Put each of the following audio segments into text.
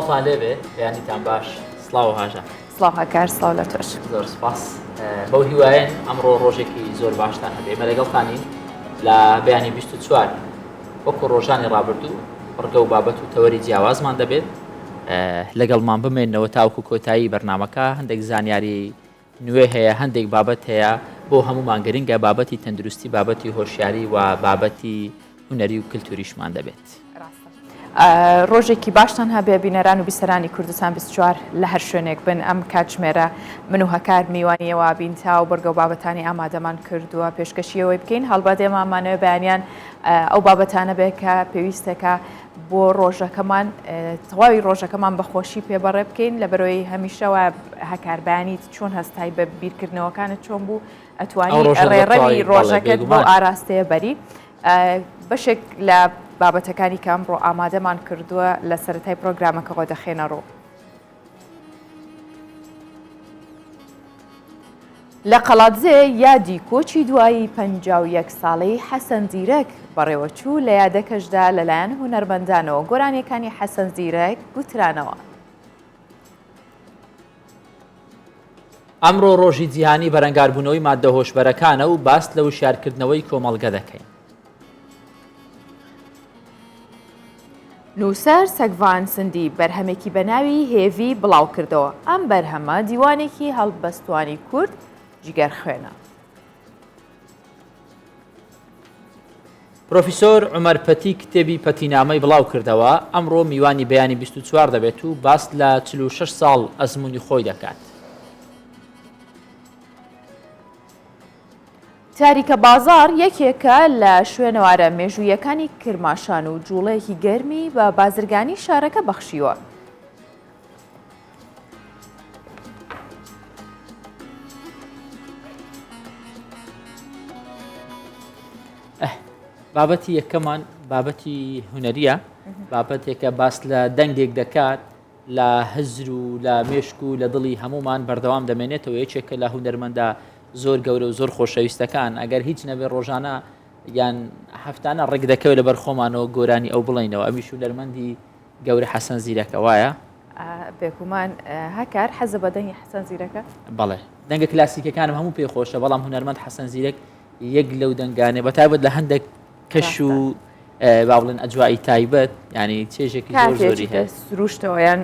سڵاوتان لێبێ بەیانیتان باش سڵاو هاژە. سڵاو هەکار سڵاو لە تۆش. زۆر سپاس بەو هیوایەن ئەمڕۆ ڕۆژێکی زۆر باشتان هەبێ ئێمە لەگەڵتانین لە بەیانی 24 وەکو ڕۆژانی ڕابردوو بڕگە و بابەت و تەوەری جیاوازمان دەبێت لەگەڵمان بمێنەوە تاوکو کۆتایی بەرنمەکە هەندێک زانیاری نوێ هەیە هەندێک بابەت هەیە بۆ هەمومان گرنگە بابەتی تەندروستی بابەتی هۆشیاری و بابەتی هونەری و کلتوریشمان دەبێت. ڕۆژێکی باشتان هەبێ بینەران و بیسەرانی کوردستان 24 لە هەر شوێنێک بن ئەم کاتژمێرە من و هەکار میوانی ئێوە بین تا و بڕگە و بابەتانی ئامادەمان کردووە پێشکەشی ئێوەی بکەین هەڵبەت ئێمە ئەمانەوێ بەیانیان ئەو بابەتانە بێ کە پێویستەکە بۆ ڕۆژەکەمان تەواوی ڕۆژەکەمان بە خۆشی پێ بەڕێ بکەین لە بەرەوەی هەمیشە وایە هەکار بەیانیت چۆن هەستای بە بیرکردنەوەکانت چۆن بوو ئەتوانی ڕێڕەوی ڕۆژەکەت بۆ ئاراستەیە بەری بەشێک لە بابەتەکانی کە ئەمڕۆ ئامادەمان کردووە لە سەرەتای پرۆگرامەکەوە دەخێنە ڕوو. لە قەڵادزێ یادی کۆچی دوایی 51 ساڵەی حەسەن زیرەک بەڕێوەچوو، لە یادەکەشدا لەلایەن هونەرمەندانەوە گۆرانیەکانی حەسەن زیرەک گوترانەوە. ئەمڕۆ ڕۆژی جیهانی بەرەنگاربوونەوەی ماددە هۆشبەرەکانە و باس لە وشیارکردنەوەی کۆمەڵگە دەکەین. نووسەر سەگڤان سندی بەرهەمێکی بە ناوی هێڤی بڵاوکردەوە، ئەم بەرهەمە دیوانێکی هەڵبەستوانی کورد جگەرخوێنە. پرۆفیسۆر عومەر پەتی کتێبی پەتینامەی بڵاوکردەوە، ئەمڕۆ میوانی بەیانی 24 دەبێت و باس لە 46 ساڵ ئەزموونی خۆی دەکات. تاریکە بازاڕ یەکێکە لە شوێنەوارە مێژووییەکانی کرماشان و جووڵەیەکی گەرمی بە بازرگانی شارەکە بەخشیوە. بابەتی یەکەمان بابەتی هونەریە بابەتێکە باس لە دەنگێک دەکات لە هزر و لە مێشک و لە دڵی هەمومان بەردەوام دەمێنێتەوە یەکێکە لە هونەرمەندە زۆر گەورە و زۆر خۆشەویستەکان ئەگەر هیچ نەبێ ڕۆژانە یان هەفتانە ڕێک دەکەوێت لەبەر خۆمانەوە گۆرانی ئەو بڵینەوە ئەمیش هونەرمەندی گەورە حەسەن زیرەکە وایە؟ بێگومان هەکار حەزە بە دەنگی حەسەن زیرەکە؟ بەڵێ دەنگە کلاسیکەکانم هەموو پێ خۆشە بەڵام هونەرمەند حەسەن زیرەک یەک لەو دەنگانێ بە تایبەت لە هەندێک کەش و با بڵێن ئەجوایی تایبەت ینی چێژێکی زۆر زۆری هەیە سروشتەوە یان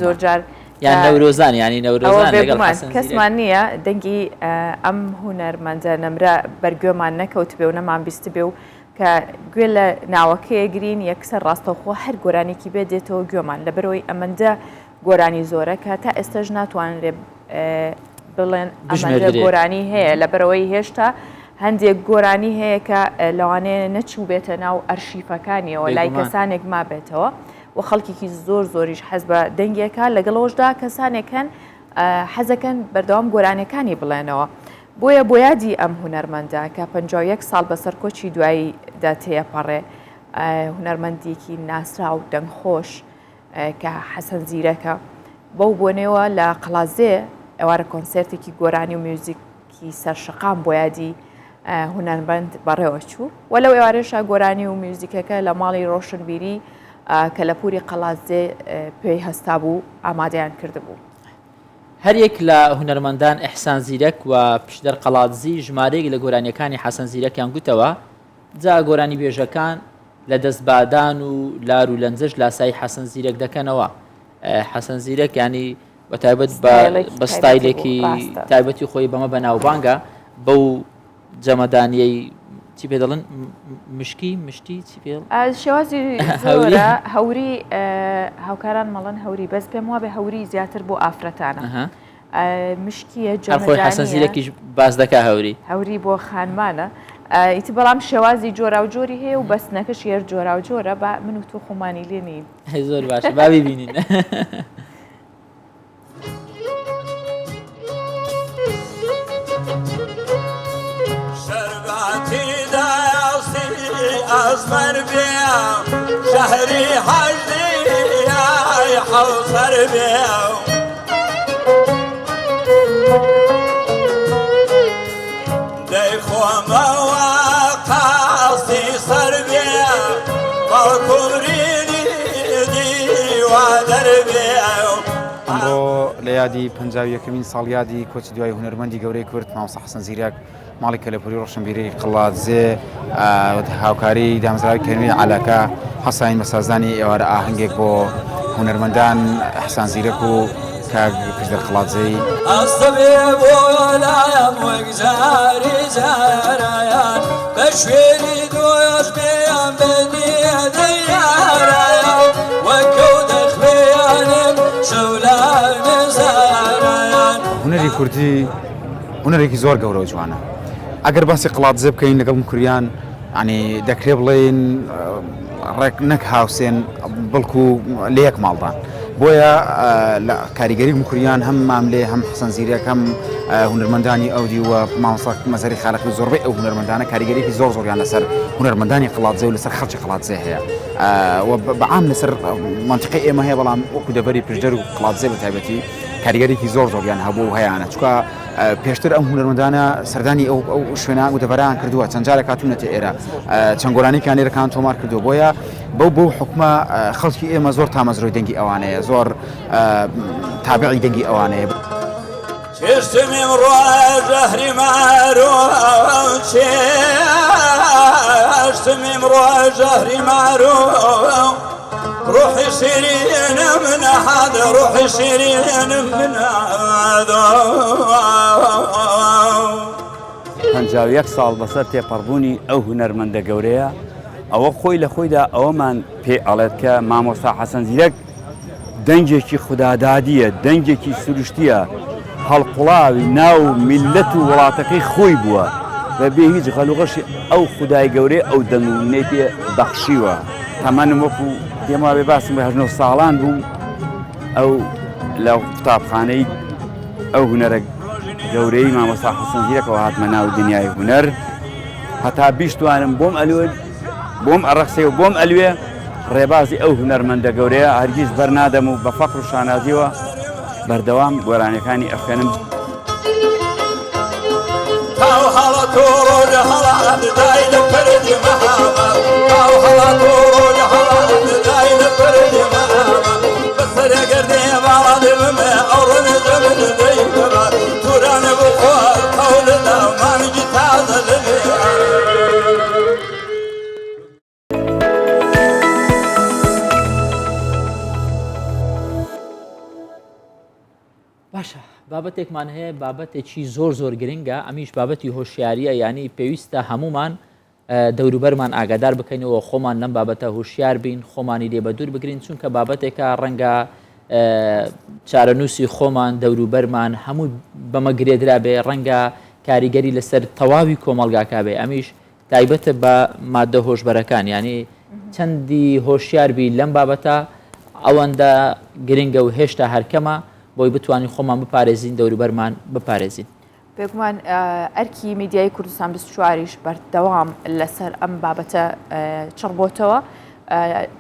زۆر جار یان نەورۆزان ینی نەورۆزان لەگەڵ کەسمان نییە دەنگی ئەم هونەرمەندە نەمرە بەرگوێمان نەکەوت بێ و نەمان بیست بێ و کە گوێ لە ناوەکەی ئەگرین یەکسەر ڕاستەوخۆ هەر گۆرانیکی بێ دێتەوە گوێمان لەبەرئەوەی ئەمەندە گۆرانی زۆرە کە تا ئێستەش ناتوانرێ بڵێن ئەمەندە گۆرانی هەیە لەبەرئەوەی هێشتا هەندێک گۆرانی هەیە کە لەوانەیە نەچوو بێتە ناو ئەرشیفەکانیەوە لای کەسانێک مابێتەوە و خەڵکێکی زۆر زۆریش حەز بە دەنگێکە لەگەڵەوەشدا کەسانێک هەن حەزەکەن بەردەوام گۆرانیەکانی بڵێنەوە. بۆیە بۆ یادی ئەم هونەرمەندە کە 51 ساڵ بەسەر کۆچی دوایی دا تێیەپەڕێ هونەرمەندێکی ناسراو دەنگخۆش کە حەسەن زیرەکە بەو بۆنەوە لە قەڵازێ ئێوارە کۆنسێرتێکی گۆرانی و میوزیکی سەر شەقام بۆ یادی هونەرمەند بەڕێوە چوو و لەو ئێوارێشا گۆرانی و میوزیکەکە لە ماڵی ڕۆشنبیری کەلەپوری قەڵادزێ پێی هەستابوو ئامادەیان کردبوو. هەریەک لە هونەرمەندان ئیحسان زیرەک و پشدەر قەڵادزی ژمارەیەک لە گۆرانییەکانی حەسەن زیرەکیان گوتەوە، جا گۆرانیبێژەکان لە دەست بادان و لار و لەنجەش لاسایی حەسەن زیرەک دەکەنەوە. حەسەن زیرەک یانی بە تایبەت بە ستایلێکی تایبەتی خۆی بەمە بەناوبانگە بەو جەمەدانیەی چی پێ دەڵێن مشکی مشتی چی پێ شێوازی زۆرە هەوری هاوکاران مەڵەن هەوری بەس پێم وابێ هەوری زیاتر بۆ ئافرەتانە مشکیە خۆی حەسەن زیرەکیش باس دەکا هەوری هەوری بۆ خانمانە ئیتر بەڵام شێوازی جۆراوجۆری هەیە و بەستنەکەش یەر جۆراوجۆرە با من و تۆ خۆمانی لێ نین زۆر باشە با بیبینین. ئەمڕۆ لە یادی 51ەمین ساڵیادی کۆچی دوای هونەرمەندی گەورەی کورد مامۆستا حەسەن زیرەک ماڵی کەلەپوری ڕۆشنبیری قەڵادزێ هاوکاری دامەزراوی کەرمی عەلەکە هەستاین بە سازدانی ئێوارە ئاهەنگێک بۆ هونەرمەندان حسان زیرەک و کاک پشدەر قەڵادزێی. ئەستەبێ بۆ لایم وەک جاری جارایان بە شوێنی دۆش بێیان بەدیە دەیارایان وەک کەو دەخوێیانم شەو لە نزارایان. هونەری کوردی هونەرێکی زۆر گەورە و جوانە ئەگەر باسی قڵادزێ بکەین لەگەڵ موکریان ینی دەکرێ بڵێین ڕێک نەک هاوسێن بەڵکو لە یەک ماڵدان بۆیە لە کاریگەری موکریان هەم ماملێ هەم حەسەن زیرەک هەم هونەرمەندانی ئەودی و مامۆستا مەزهەری خالقی و زۆربەی ئەو هونەرمەندانە کاریگەریی زۆر زۆریان لەسەر هونەرمەندانی قڵادزێ و لەسەر خەڵکی قڵادزێ هەیە و بەعام لەسەر منتیقەی ئێمە هەیە بەڵام وەکو دەڤەری پشدەر و قڵادزێ بە تایبەتی کاریگەریی زۆر زۆریان هەبوو و هەیانە چونکە پێشتر ئەم هونەرمەندانە سەردانی ئەو ئەو شوێنان و دەڤەران کردووە چەند جارێک هاتوونەتە ئێرە چەند گۆرانیکان لێرەکان تۆمار کردووە بۆیە بەو بەو حکومە خەڵکی ئێمە زۆر تامەزرۆی دەنگی ئەوانەیە زۆر تابعی دەنگی ئەوانەیە. چێشتم ئمڕۆ ژەهری مارۆ چێشتم ئمڕۆ ژەهری مارۆ ڕۆحی شیرینم نەهات ڕۆحی شیرینم نەهات. 51 ساڵ بەسەر تێپەڕبوونی ئەو هونەرمەندە گەورەیە ئەوە خۆی لە خۆیدا ئەوەمان پێ ئەڵێت کە مامۆستا حەسەن زیرەک دەنگێکی خودادادییە، دەنگێکی سروشتییە، هەڵقوڵاوی ناو میللەت و وڵاتەکەی خۆی بووە، بە بێ هیچ غەلوغەشی ئەو خودای گەورەی ئەو دەنگ و وینەی پێ بەخشیوە. تەمەنم وەکو پێم وابێ باسم بە هەژنۆ ساڵان بووم ئەو لە قوتابخانەی ئەو هونەرە گەورەی مامۆستا حەسەن زیرەکەوە هاتمە ناو دنیای هونەر هەتا بیشتوانم بۆم ئەلوێ بۆم ئەڕەخسێ و بۆم ئەلوێ ڕێبازی ئەو هونەرمەندە گەورەیە هەرگیز بەرنادەم و بە فەخر و شانازیەوە بەردەوام گۆرانیەکانی ئەخوێنم. باشە بابەتێکمان هەیە بابەتێکی زۆر زۆر گرنگە ئەمیش بابەتی هۆشیاریە ینی پێویستە هەمومان دەوروبەرمان ئاگادار بکەینەوە خۆمان لەم بابەتە هۆشیار بین خۆمانی لێ بە دوور بگرین چونکە بابەتێکە ڕەنگە چارەنووسی خۆمان دەوروبەرمان هەموو بەمە گرێدرا بێ ڕەنگە کاریگەری لەسەر تەواوی کۆمەلگاکە بێ ئەمیش تایبەتە بە ماددە هۆشبەرەکان یانی چەندی هۆشیار بی لەم بابەتە ئەوەندە گرنگە و هێشتا هەرکەمە بۆی بتوانین خۆمان بپارێزین دەوروبەرمان بپارێزین. بێگومان ئەرکی میدیایی کوردستان 24یش بەردەوام لەسەر ئەم بابەتە چڕبۆتەوە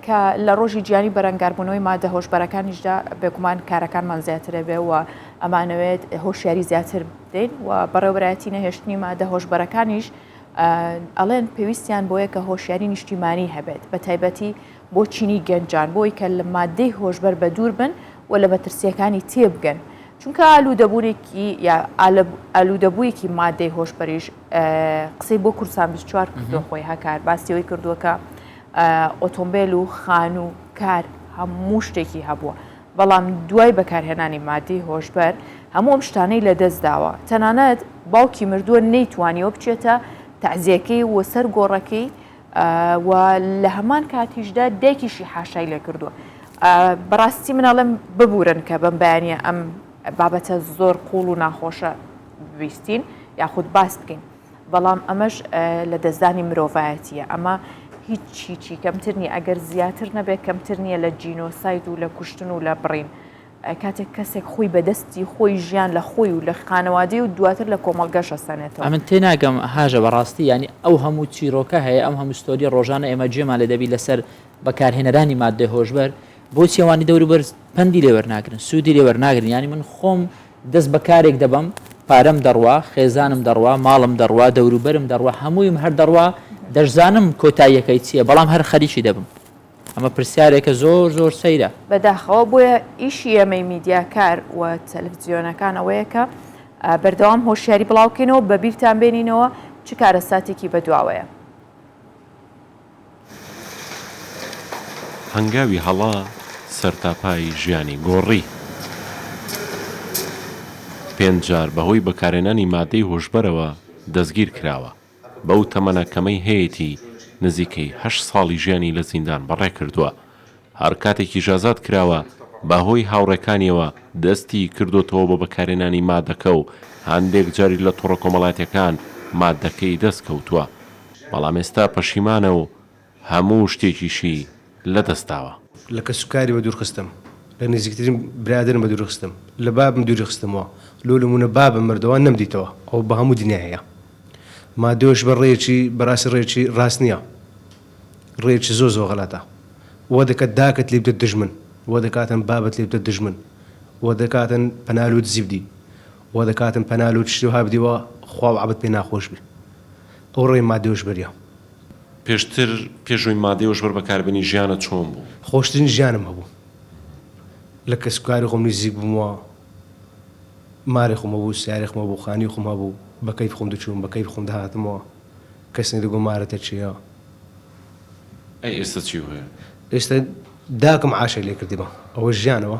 کە لە ڕۆژی جیانی بەرەنگاربوونەوەی مادە هۆشبەرەکانیشدا بێگومان کارەکانمان زیاترە بێ و ئەمانەوێت هۆشیاری زیاتر بدەین و بەڕێوەبەرایەتی نەهێشتنی مادە هۆشبەرەکانیش ئەڵێن پێویستیان بۆیە کە هۆشیاری نیشتیمانی هەبێت بە تایبەتی بۆ چینی گەنجان بۆی کە لە مادەی هۆشبەر بە دوور بن و لە مەترسیەکانی تێبگەن چونکە ئالوودەبوونێکی یا ئالوودەبوویەکی مادەی هۆشبەریش قسەی بۆ کوردستان 24 کردووە خۆی هەکار باسی ئەوەی کردووە کە ئۆتۆمبیل و خانوو کار هەموو شتێکی هەبووە بەڵام دوای بەکارهێنانی مادەی هۆشبەر هەموو ئەم شتانەی لەدەست داوە، تەنانەت باوکی مردووە نەیتوانیوە بچێتە تەعزیەکەی و سەر گۆڕەکەی و لە هەمان کاتیشدا دایکیشی حاشای لێ کردووە. بەڕاستی من ئەڵێم ببورن کە بەم بەیانیە ئەم بابەتە زۆر قوڵ و ناخۆشە ببیستین یاخود باس بکەین. بەڵام ئەمەش لەدەستدانی مرۆڤایەتییە، ئەمە هیچ هیچی کەمتر نییە، ئەگەر زیاتر نەبێت کەمتر نییە لە جینۆساید و لە کوشتن و لە بڕین. کاتێک کەسێک خۆی بە دەستی خۆی ژیان لە خۆی و لە خانەوادەی و دواتر لە کۆمەڵگەش ئەسەنێتەوە. ئەمن تێناگەم هاژە بەڕاستی یانی ئەو هەموو چیرۆکە هەیە ئەم هەموو ستۆریە ڕۆژانە ئێمە گوێمان لێ دەبی لەسەر بەکارهێنەرانی ماددەی هۆشبەر بۆچی ئەوانی دەوروبەر پەندی لێ وەرناگرن سوودی لێ وەرناگرن یانی من خۆم دەست بە کارێک دەبەم پارەم دەڕوا، خێزانم دەڕوا، ماڵم دەڕوا، دەوروبەرم دەڕوا، هەموویم هەر دەڕوا، دەشزانم کۆتاییەکەی چییە، بەڵام هەر خەریکی دەبم. ئەمە پرسیارێکە زۆر زۆر سەیرە. بەداخەوە بۆیە ئیشی ئێمەی میدیاکار و تەلەفزیۆنەکان ئەوەیە کە بەردەوام هۆشیاری بڵاوکەینەوە بەبیرتان بێنینەوە چ کارەساتێکی بەدواوەیە. هەنگاوی هەڵە سەرتاپای ژیانی گۆڕی. پێنج جار بەهۆی بەکارهێنانی مادەی هۆشبەرەوە دەستگیرکراوە. بەو تەمەنە کەمەی هەیەتی نزیکەی هەشت ساڵی ژیانی لە زیندان بەڕێکردووە. هەر کاتێکیش ئازاد کراوە بەهۆی هاوڕێکانیەوە دەستی کردۆتەوە بە بەکارهێنانی مادەکە و هەندێک جاریش لە تۆڕە کۆمەڵاتیەکان مادەکەی دەست کەوتووە. بەڵام ئێستا پەشیمانە و هەموو شتێکیشی لەدەست داوە. لە کەسوکاری بە دوورخستم، لە نزیکترین برادەرم بە دوورخستم، لە بابم دووری خستمەوە، لۆ نموونە بابم مردەوە نەمدیتەوە، ئەوە بە هەموو دنیا هەیە. مادۆش بە ڕێیەکی بەڕاستی ڕێیەکی ڕاست نییە، ڕێیەکی زۆر زۆر غەلەتە. وا دەکات داکت لێ بدەت دوژمن، وا دەکاتن بابت لێ بدەت دوژمن، وا دەکاتن پەنا لۆ دزی بدی، وا دەکاتن پەنا لۆ شتی وەها بدی وا خوا و عەبد پێ ناخۆش بی. ئەو ڕێی مادەی هۆشبەریە. پێشتر پێش ئەوەی مادەی هۆشبەر بەکاربێنی ژیانت چۆن بوو؟ خۆشترین ژیانم هەبوو. لە کەسوکاری خۆم نزیک بوومەوە. ماری خۆم هەبوو، سەیارەی خۆم هەبوو، خانووی خۆم هەبوو، بە کەیف خۆم دەچووم، بە کەیف خۆم دەهاتمەوە. کەس نەیدەگۆ مارەتە چییە. ئەی ئێستا چی هەیە؟ ئێستا داکم عاشەی لێ کردیمە. ئەوە ژیانەوە.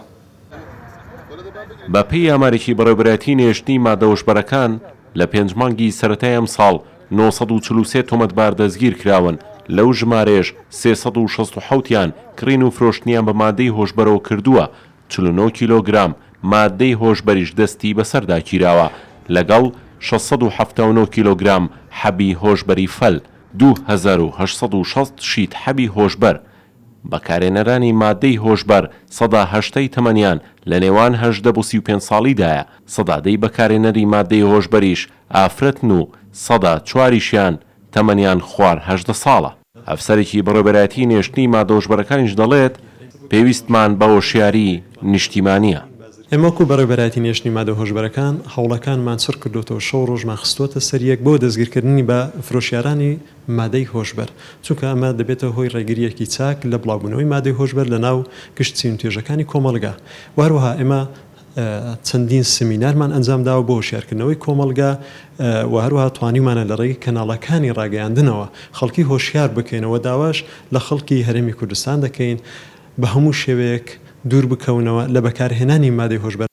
بە پێی ئامارێکی بەڕێوەبەرایەتی نەهێشتنی مادە هۆشبەرەکان، لە پێنج مانگی سەرەتای ئەمساڵ 943 تۆمەتبار دەستگیرکراون، لەو ژمارەیەش 367 یان کڕین و فرۆشتنیان بە مادەی هۆشبەرەوە کردووە، 49 کیلۆگرام مادەی هۆشبەریش دەستی بەسەردا گیراوە، لەگەڵ 679 کیلۆگرام حەبی هۆشبەری فەل، 2860 شیت حەبی هۆشبەر. بەکارهێنەرانی مادەی هۆشبەر سەدا هەشتای تەمەنیان لە نێوان 18 بۆ 35 ساڵیدایە، سەدا دەی بەکارهێنەری مادەی هۆشبەریش ئافرەتن و سەدا چواریشیان تەمەنیان خوار 18 ساڵە. ئەفسەرێکی بەڕێوەبەرایەتیی نێشتنی مادە هۆشبەرەکانیش دەڵێت، پێویستمان بە هۆشیاریی نیشتیمانییە. ئێمە وەکو بەڕێوەبەرایەتی نێشتنی مادە هۆشبەرەکان هەوڵەکانمان چڕ کردۆتەوە، شەو و ڕۆژمان خستووەتە سەر یەک بۆ دەستگیرکردنی بە فرۆشیارانی مادەی هۆشبەر، چونکە ئەمە دەبێتە هۆی ڕێگرییەکی چاک لە بڵاوبوونەوەی مادەی هۆشبەر لە ناو گشت چین و توێژەکانی کۆمەڵگا و هەروەها ئێمە چەندین سمینارمان ئەنجام داوە بۆ هۆشیارکردنەوەی کۆمەڵگا و هەروەها توانیومانە لە ڕێگەی کەناڵەکانی ڕاگەیاندنەوە خەڵکی هۆشیار بکەینەوە داواش لە خەڵکی هەرێمی کوردستان دەکەین بە هەموو شێوەیەک دوور بکەونەوە لە بەکارهێنانی مادەی هۆشبەر.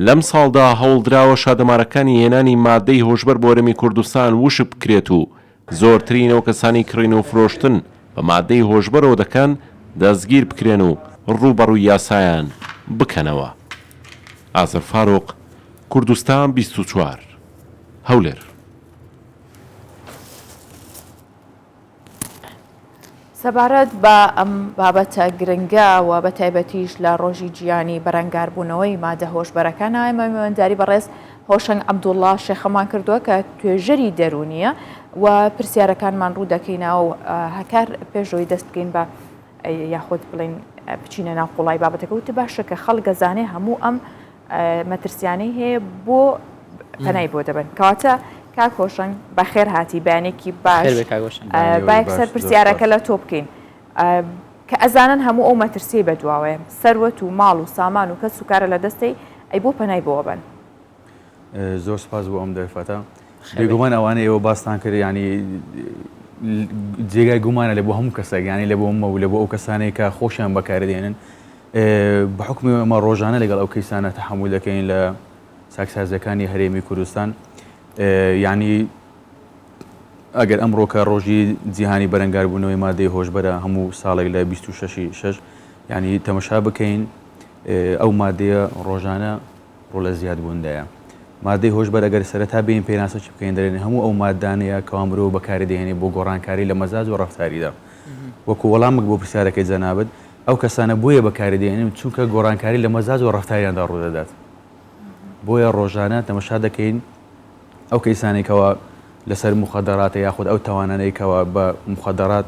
لەم ساڵدا هەوڵدراوە شادەمارەکانی هێنانی مادەی هۆشبەر بۆ هەرێمی کوردستان وشک بکرێت و زۆرترین ئەو کەسانەی کڕین و فرۆشتن بە مادەی هۆشبەرەوە دەکەن دەستگیر بکرێن و ڕووبەڕووی یاسایان بکەنەوە. ئازەر فاروق، کوردستان 24، هەولێر. سەبارەت بە ئەم بابەتە گرنگە و بە تایبەتیش لە ڕۆژی جیهانی بەرەنگاربوونەوەی مادە هۆشبەرەکان ئێمە میوانداری بەڕێز هۆشەنگ عەبدوڵڵا شێخەمان کردووە کە توێژەری دەروونیە و پرسیارەکانمان ڕوو دەکەینەوە و هەکار پێشەوەی دەست بکەین بە یاخود بڵین بچینە ناو قوڵای بابەتەکە وت باشە کە خەڵک گەزانێ هەموو ئەم مەترسیانەی هەیە بۆ پەنای بۆ دەبن کەواتە کاک هۆشەنگ بەخێر هاتی بەیانێکی باش بایەکسەر پرسیارەکە لە تۆ بکەین کە ئەزانن هەموو ئەو مەترسی بەدواوەیە سەروەت و ماڵ و سامان و کەس و کارە لە دەستەی ئەی بۆ پەنای بۆ بن زۆر سپاس بۆ ئەم دەرفەتە بێگومان ئەوانە ئێوە باستان کرد ینی جێگای گومانە لە بۆ هەموو کەسێک ینی لە بۆ مە و لە بۆ ئەو کەسانەی کە خۆشیان بەکاردێنن بە حوکمی ئێمە ڕۆژانە لەگەڵ ئەو کەیسانە تەحەمول دەکەین لە چاکسازیەکانی هەرێمی کوردستان یعنی ئەگەر ئەمڕۆکە ڕۆژی جیهانی بەرەنگاربوونەوەی مادەی هۆشبەرە هەموو ساڵێک لە 26 شەش ینی تەمەشا بکەین ئەو مادەیە ڕۆژانە ڕوو لە زیادبووندایە. مادەی هۆشبەر ئەگەر سەرەتا بێین پێناسەکی بکەین دەلێن هەموو ئەو مادانەیە کەوا مرۆڤ بەکاری دەهێنێ بۆ گۆڕانکاری لە مەزاج و ڕەفتاریدا. وەکو وەڵامک بۆ پرسیارەکەی جەنابت، ئەو کەسانە بۆیە بەکاری دەهێنن چونکە گۆڕانکاری لە مەزاج و ڕەفتاریاندا ڕوودەدات. بۆیە ڕۆژانە تەمەشا دەکەین ئەو کەیسانەی کەوا لەسەر موخەدەراتە یاخود ئەو تاوانانەی کەوا بە موخەدەرات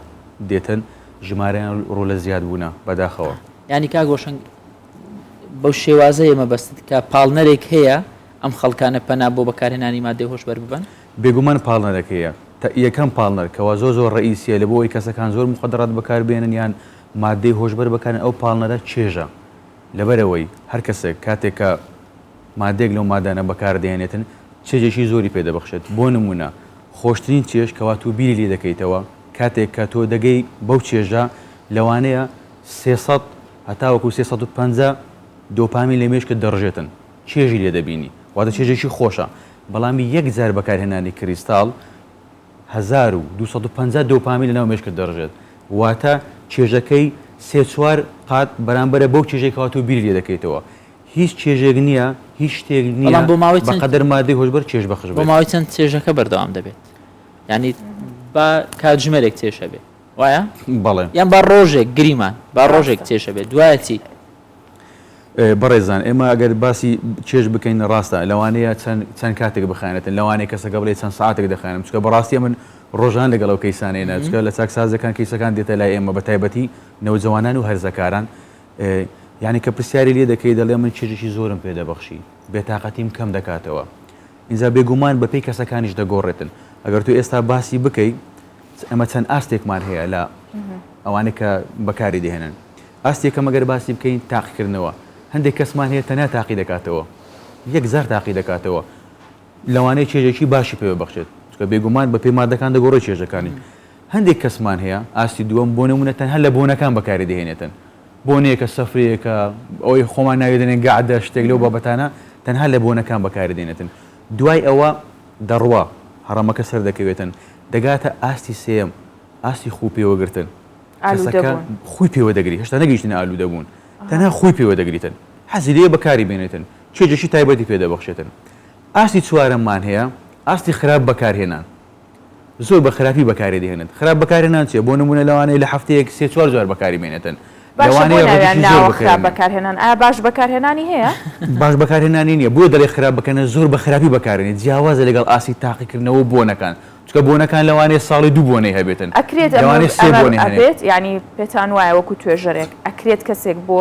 دێتن ژمارەیان ڕوو لە زیادبوونە بەداخەوە. یانی کاک هۆشەنگ بەو شێوازەیە مەبەستت کە پاڵنەرێک هەیە ئەم خەڵکانە پەنا بۆ بەکارهێنانی مادەی هۆشبەر ببەن؟ بێگومان پاڵنەرەک هەیە. یەکەم پاڵنەر کەوا زۆر زۆر ڕەئیسیە لە بۆ ئەوەی کەسەکان زۆر موخەدەرات بەکار بێنن یان ماددەی هۆشبەر بەکارن ئەو پاڵنەرە چێژە لەبەرئەوەی هەر کەسێک کاتێک کە ماددەیەک لەو مادانە بەکار دەهێنێتن چێژێکی زۆری پێ دەبەخشێت بۆ نموونە خۆشترین چێژ کەوا تۆ بیری لێ دەکەیتەوە کاتێک کە تۆ دەگەی بەو چێژە لەوانەیە 300 هەتاوەکو 350 دۆپامین لە مێشکت دەڕژێتن چێژی لێ دەبینی واتە چێژێکی خۆشە بەڵام یەک جار بەکارهێنانی کریستاڵ 1250 دۆپامین لەناو مێشکت دەڕژێت واتە چێژەکەی سێ چوار قات بەرامبەرە بەو چێژەی کەوا تۆ بیری لێ دەکەیتەوە هیچ چێژێک نییە هیچ شتێک نییە بەڵام بۆ ماوەی چەند بەقەدەر مادەی هۆشبەر چێژبەخش بۆ بێت. ماوەی چەند چێژەکە بەردەوام دەبێت یانی با کاتژمێرێک چێژ هەبێ وایە؟ بەڵێ. یان با ڕۆژێک گریمان با ڕۆژێک ڕاستە. چێژ هەبێت دوایە چی؟ بەڕێزان ئێمە ئەگەر باسی چێژ بکەین ڕاستە لەوانەیە چەند چەند کاتێک بخایەنێتن لەوانەیە کەسەکە بڵێ چەند سەعاتێک دەخایەنم چونکە بەڕاستی ئەمن ڕۆژان لەگەڵ ئەو کەیسانەیە چونکە لە چاکسازەکان کەیسەکان دێتە لای ئێمە بە تایبەتی نەوجەوانان و هەرزەکاران یعنی کە پرسیاری لێ دەکەی دەڵێ من چێژێکی زۆرم پێ دەبەخشی بێتاقەتیم کەم دەکاتەوە ئینجا بێگومان بەپێی کەسەکانیش دەگۆڕێتن ئەگەر تۆ ئێستا باسی بکەی ئەمە چەند ئاستێکمان هەیە لە ئەوانەی کە بەکاری دەهێنن ئاستی یەکەم ئەگەر باسی بکەین تاقیکردنەوە، هەندێک کەسمان هەیە تەنیا تاقی دەکاتەوە، یەک جار تاقی دەکاتەوە، لەوانەیە چێژێکی باشی پێ ببەخشێت، چونکە بێگومان بەپێی مادەکان دەگۆڕێت چێژەکانی. هەندێک کەسمان هەیە ئاستی دووەم بۆ نموونە تەنها لە بۆنەکان بەکاری دەهێنێتن، بۆنەیەکە، سەفرەیەکە، ئەوەی خۆمان ناوی دەنێین گەعدە، شتێک لەو بابەتانە، تەنها لە بۆنەکان بەکاری دێنێتن. دوای ئەوە دەڕوا، هەڕەمەکە سەردەکەوێتن، دەگاتە ئاستی سێیەم، ئاستی خوو پێوەگرتن. کەسەکە خوی پێوە دەگری هێشتا نەگەیشتنە ئالوودە بوون تەنها خوی پێوە دەگریتن حەزی لێیە بەکاری بێنێتن چێژێکی تایبەتی پێ دەبەخشێتن ئاستی چوارەممان هەیە ئاستی خراپ بەکارهێنان زۆر بە خراپی بەکاری دەهێنێت خراپ بەکارهێنان چیە بۆ نمونە لەوانەیە لە هەفتەیەک سێ چوار جار بەکاری بێنێتن باشە بۆ ناویان ناوە خراپ بەکارهێنان ئایا باش بەکارهێنانی هەیە؟ باش بەکارهێنانی نییە بۆیە دەڵێ خراپ بەکارهێنان زۆر بە خراپی بەکارێنێت جیاوازە لەگەڵ ئاستی تاقیکردنەوە و بۆنەکان چونکە بۆنەکان لەوانەیە ساڵی دوو بۆنەی هەبێتن ئەکرێت ئەمە لەوانەیە سێ ئەمە بۆنەی هەنێت. ئەبێت یانی پێتان وایە وەکو توێژەرێک ئەکرێت کەسێک بۆ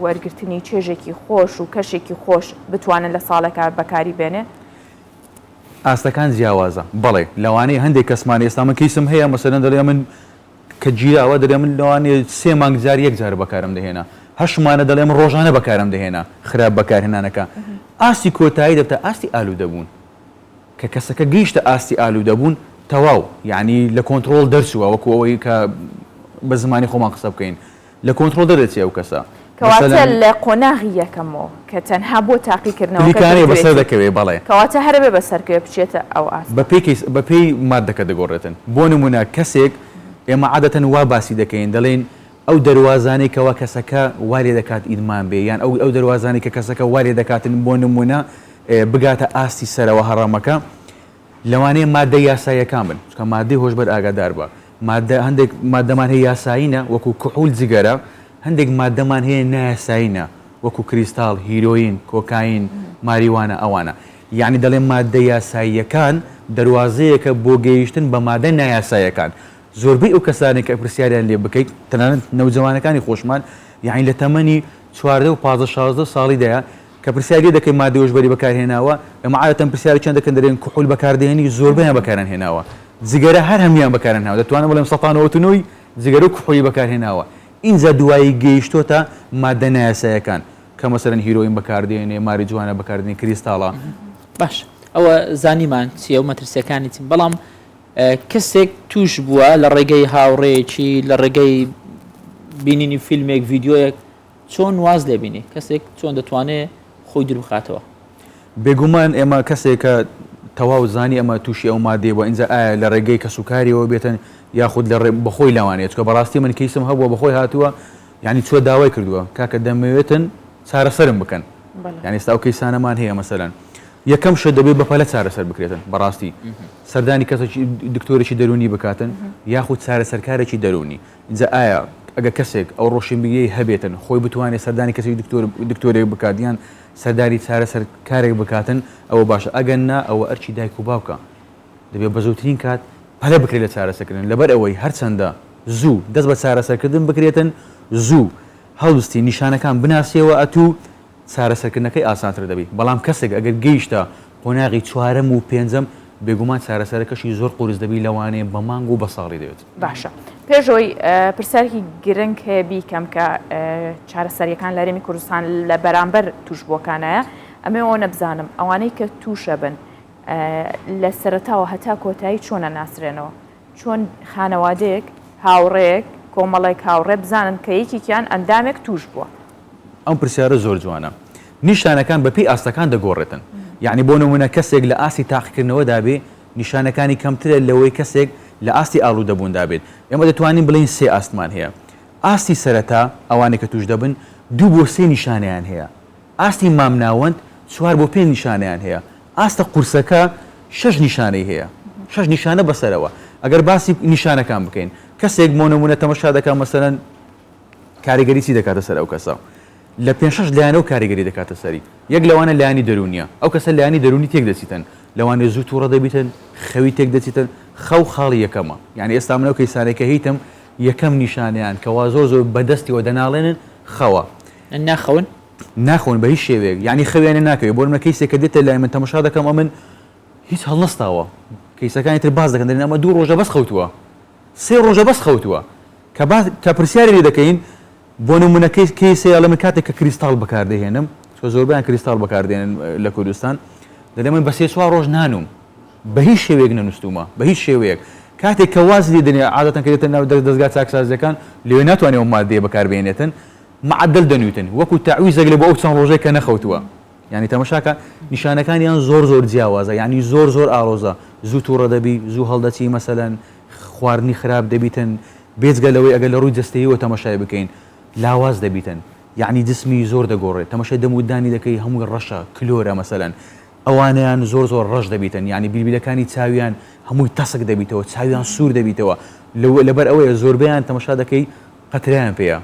وەرگرتنی چێژێکی خۆش و کەشێکی خۆش بتوانێت لە ساڵێکا بەکاری بێنێ؟ ئاستەکان جیاوازە بەڵێ لەوانەیە هەندێک کەسمان ئێستا من کەیسم هەیە مەسەلەن دەڵێ من کە گیراوە دەلێ من لەوانەیە سێ مانگ جار یەک جار بەکارم دەهێنا هەشمانە دەڵێ من ڕۆژانە بەکارم دەهێنا خراپ بەکارهێنانەکە ئاستی کۆتایی دەبتە ئاستی ئالوودەبوون کە کەسەکە گەیشتە ئاستی ئالوودەبوون تەواو یانی لە کۆنتڕۆڵ دەرچووە وەکو ئەوەی کە بە زمانی خۆمان قسە بکەین لە کۆنتڕۆڵ دەردەچێ ئەو کەسە کەواتە مەسەلەن لە قۆناغی یەکەمەوە کە تەنها بۆ تاقیکردنەوەکە پلیکانەیە بەسەر کردوێتی دەکەوێ بەڵێ. کەواتە هەر ئەبێ بەسەرکەوێ بچێتە ئەو ئاستە. بەپێی کەیس بەپێی ماددەکە دەگۆڕێتن بۆ نموونە کەسێک ئێمە عادەتەن وا باسی دەکەین دەڵێین ئەو دەروازانەی کەوا کەسەکە وا لێ دەکات ئیدمان بێ یان ئەو ئەو دەروازانەی کە کەسەکە وا لێ دەکاتن بۆ نموونە بگاتە ئاستی سەرەوە هەڕەمەکە لەوانەیە ماددە یاساییەکان بن چونکە ماددەی هۆشبەر ئاگاداربە ماددە هەندێک ماددەمان هەیە یاسایینە وەکو کحول جگەرە هەندێک ماددەمان هەیە نایاسایینە وەکو کریستاڵ هیرۆین کۆکاین ماریوانە ئەوانە یعنی دەڵێم ماددە یاساییەکان دەروازەیەکە بۆ گەیشتن بە مادە نایاساییەکان زۆربەی ئەو کەسانەی کە پرسیاریان لێ بکەیت تەنانەت نەوجەوانەکانی خۆشمان یعنی لە تەمەنی 14 و 15 16 ساڵیدایە کە پرسیاری لێ دەکەی مادەی هۆشبەری بەکار هێناوە، ئێمە عادەتەن پرسیاری چەند دەکەن دەرێن کحول بەکار دەهێنی زۆربەیان بەکاریان هێناوە جگەرە هەر هەموویان بەکاریان هێناوە دەتوانم بڵێم سەتا 99 ی جگەرە و کحولی بەکار هێناوە ئینجا دوایی گەیشتۆتە مادە نایاسایەکان کە مەسەلەن هیرۆین بەکار دێنێ ماریجوانا بەکار دێنێ کریستاڵە. باش ئەوە زانیمان چیە و مەترسیەکانی چین بەڵام کەسێک توش بووە لە ڕێگەی هاوڕێیەکی لە ڕێگەی بینینی فیلمێک ڤیدیۆیەک چۆن واز لێ بینێ؟ کەسێک چۆن دەتوانێ خۆی دوور بخاتەوە؟ بێگومان ئێمە کەسێک کە تەواو زانی ئەمە تووشی ئەو مادەیە بووە ئینجا ئایا لە ڕێگەی کەسوکاریەوە بێتن یاخود لە ڕێ بەخۆی لەوانەیە چونکە بەڕاستی من کەیسم هەبووە بەخۆی هاتووە یانی چووە داوای کردووە کاکە دەمەوێتن چارەسەرم بکەن یانی ئێستا ئەو کەیسانەمان هەیە مەسەلەن یەکەم شت دەبێت بەپەلە چارەسەر بکرێتن بەڕاستی سەردانی کەسێکی دکتۆرێکی دەروونی بکاتن یاخود چارەسەرکارێکی دەروونی ئینجا ئایا ئەگەر کەسێک ئەو ڕۆشنبیریەی هەبێتن خۆی بتوانێت سەردانی کەسێکی دکتۆر دکتۆرێک بکات یان سەردانی چارەسەرکارێک بکاتن ئەوە باشە ئەگەر نا ئەوە ئەرکی دایک و باوکە دەبێت بە زووترین کات پەلە بکرێت لە چارەسەرکردن لەبەر ئەوەی هەرچەندە زوو دەست بە چارەسەرکردن بکرێتن زوو هەڵبستی نیشانەکان بناسیەوە ئەتوو چارەسەرکردنەکەی ئاسانتر دەبی بەڵام کەسێک ئەگەر گەیشتە قۆناغی چوارەم و پێنجەم. بێگومان چارەسەرەکەشی زۆر قورس دەبی لەوانەیە بە مانگ و بە ساڵی دەوێت. باشە پێش ئەوەی پرسیارێکی گرنگ هەیە بیکەم کە چارەسەریەکان لە هەرێمی کوردستان لە بەرامبەر توشبووەکانایە ئەمەوێ ئەوە نەبزانم ئەوانەی کە تووشەبن لە سەرەتاوە هەتا کۆتایی چۆن ئەناسرێنەوە چۆن خانەوادەیەک هاوڕێیەک کۆمەڵێک هاوڕێ بزانن کە یەکێکیان ئەندامێک توش بووە؟ ئەم پرسیارە زۆر جوانە. نیشانەکان بە پێی ئاستەکان دەگۆڕێتن. یەعنی بۆ نموونە کەسێک لە ئاستی تاقیکردنەوەدا بێ نیشانەکانی کەمترە لەوەی کەسێک لە ئاستی ئاڵوودەبووندا بێت. ئێمە دەتوانین بڵێین سێ ئاستمان هەیە. ئاستی سەرەتا ئەوانەی کە تووش دەبن دوو بۆ سێ نیشانەیان هەیە. ئاستی مامناوەند چوار بۆ پێنج نیشانەیان هەیە، ئاستە قورسەکە شەش نیشانەی هەیە، شەش نیشانە بەسەرەوە. ئەگەر باسی نیشانەکان بکەین، کەسێک بۆ نموونە تەمەشا دەکات مەسەلەن کاریگەری چی دەکاتە سەر ئەو کەسە؟ لە پێنج شەش لایەنەوە کاریگەری دەکاتە سەری. یەک لەوانە لایەنی دەروونییە، ئەو کەسە لایەنی دەروونی تێک دەچیتن، لەوانەیە زوو تووڕە دەبیتن، خەوی تێک دەچیتن، خەو خاڵی یەکەمە. یانی ئێستا من ئەو کەیسانەی کە هیتم یەکەم نیشانەیان کەوا زۆر زۆر بەدەستیەوە دەناڵێنن خەوە. ناخەون؟ ناخەون بە هیچ شێوەیەک یانی خەویان لێ ناکەوێ بۆ نمونە کەیسێک کە دێتە لای من تەمەشا دەکەم ئەمن هیچ هەڵنەستاوە کەیسەکانی تر باس دەکەن دەلێن ئەمە دوو ڕۆژە بەس خەوتووە سێ ڕۆژە بەس خەوتووە کە باس کە پرسیاری لێ دەکەین بۆ نمونە کەیس کەیسێ ئەڵێ من کاتێک کە کریستاڵ بەکاردەهێنم چونکە زۆربەیان کریستاڵ بەکاردێنن لە کوردستان دەلێ من بە سێ چوار ڕۆژ نانوم بە هیچ شێوەیەک نەنوستوومە بە هیچ شێوەیەک کاتێک کە واز لێ دەنێ عادەتەن کە دێتە ناو دەزگا چاکسازیەکان لەوێ ناتوانێ ئەو مادەیە بەکاربهێنێتن معەدەل دەنووتن وەکو تەعویزێک لە بۆ ئەو چەند ڕۆژەی کە نەخەوتووە یانی تەمەشاکە نیشانەکانیان زۆر زۆر جیاوازە یانی زۆر زۆر ئاڵۆزە زوو توڕە دەبی زوو هەڵدەچی مەسەلەن خواردنی خراپ دەبیتن بێجگە لەوەی ئەگەر لە ڕووی جەستەییەوە تەمەشای بکەین لاواز دەبیتن یانی جسمی زۆر دەگۆڕێت تەمەشای دەم و دانی دەکەی هەمووی ڕەشە کلۆرە مەسەلەن ئەوانەیان زۆر زۆر ڕەش دەبیتن یانی بیلبیلەکانی چاویان هەمووی تەسک دەبیتەوە چاویان سوور دەبیتەوە لەبەر ئەوەیە زۆربەیان تەمەشا دەکەی قەترەیان پێیە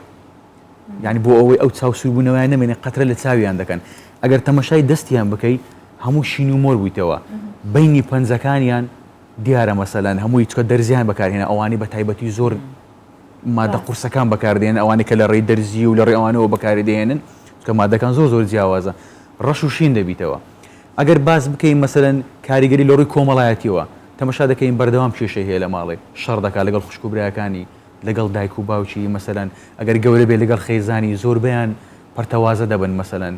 یانی بۆ ئەوەی ئەو چاو سووربوونەوەیان نەمێنێ قەترە لە چاویان دەکەن ئەگەر تەمەشای دەستیان بکەی هەموو شین و مۆر بوویتەوە بینی پەنجەکانیان دیارە مەسەلەن هەمووی چکە دەرزیان بەکارهێنا ئەوانی بە تایبەتی زۆر مادە قورسەکان بەکاردێن ئەوانەی کە لە ڕێی دەرزی و لە ڕێی ئەوانەوە بەکاری دەهێنن چکە مادەکان زۆر زۆر جیاوازە ڕەش و شین دەبیتەوە ئەگەر باس بکەین مەسەلەن کاریگەری لە ڕووی کۆمەڵایەتیەوە تەمەشا دەکەین بەردەوام کێشەی هەیە لە ماڵێ شەڕ دەکات لەگەڵ خوشک و برایەکانی لەگەڵ دایک و باوکی مەسەلەن ئەگەر گەورە بێت لەگەڵ خێزانی زۆربەیان پەرتەوازە دەبن مەسەلەن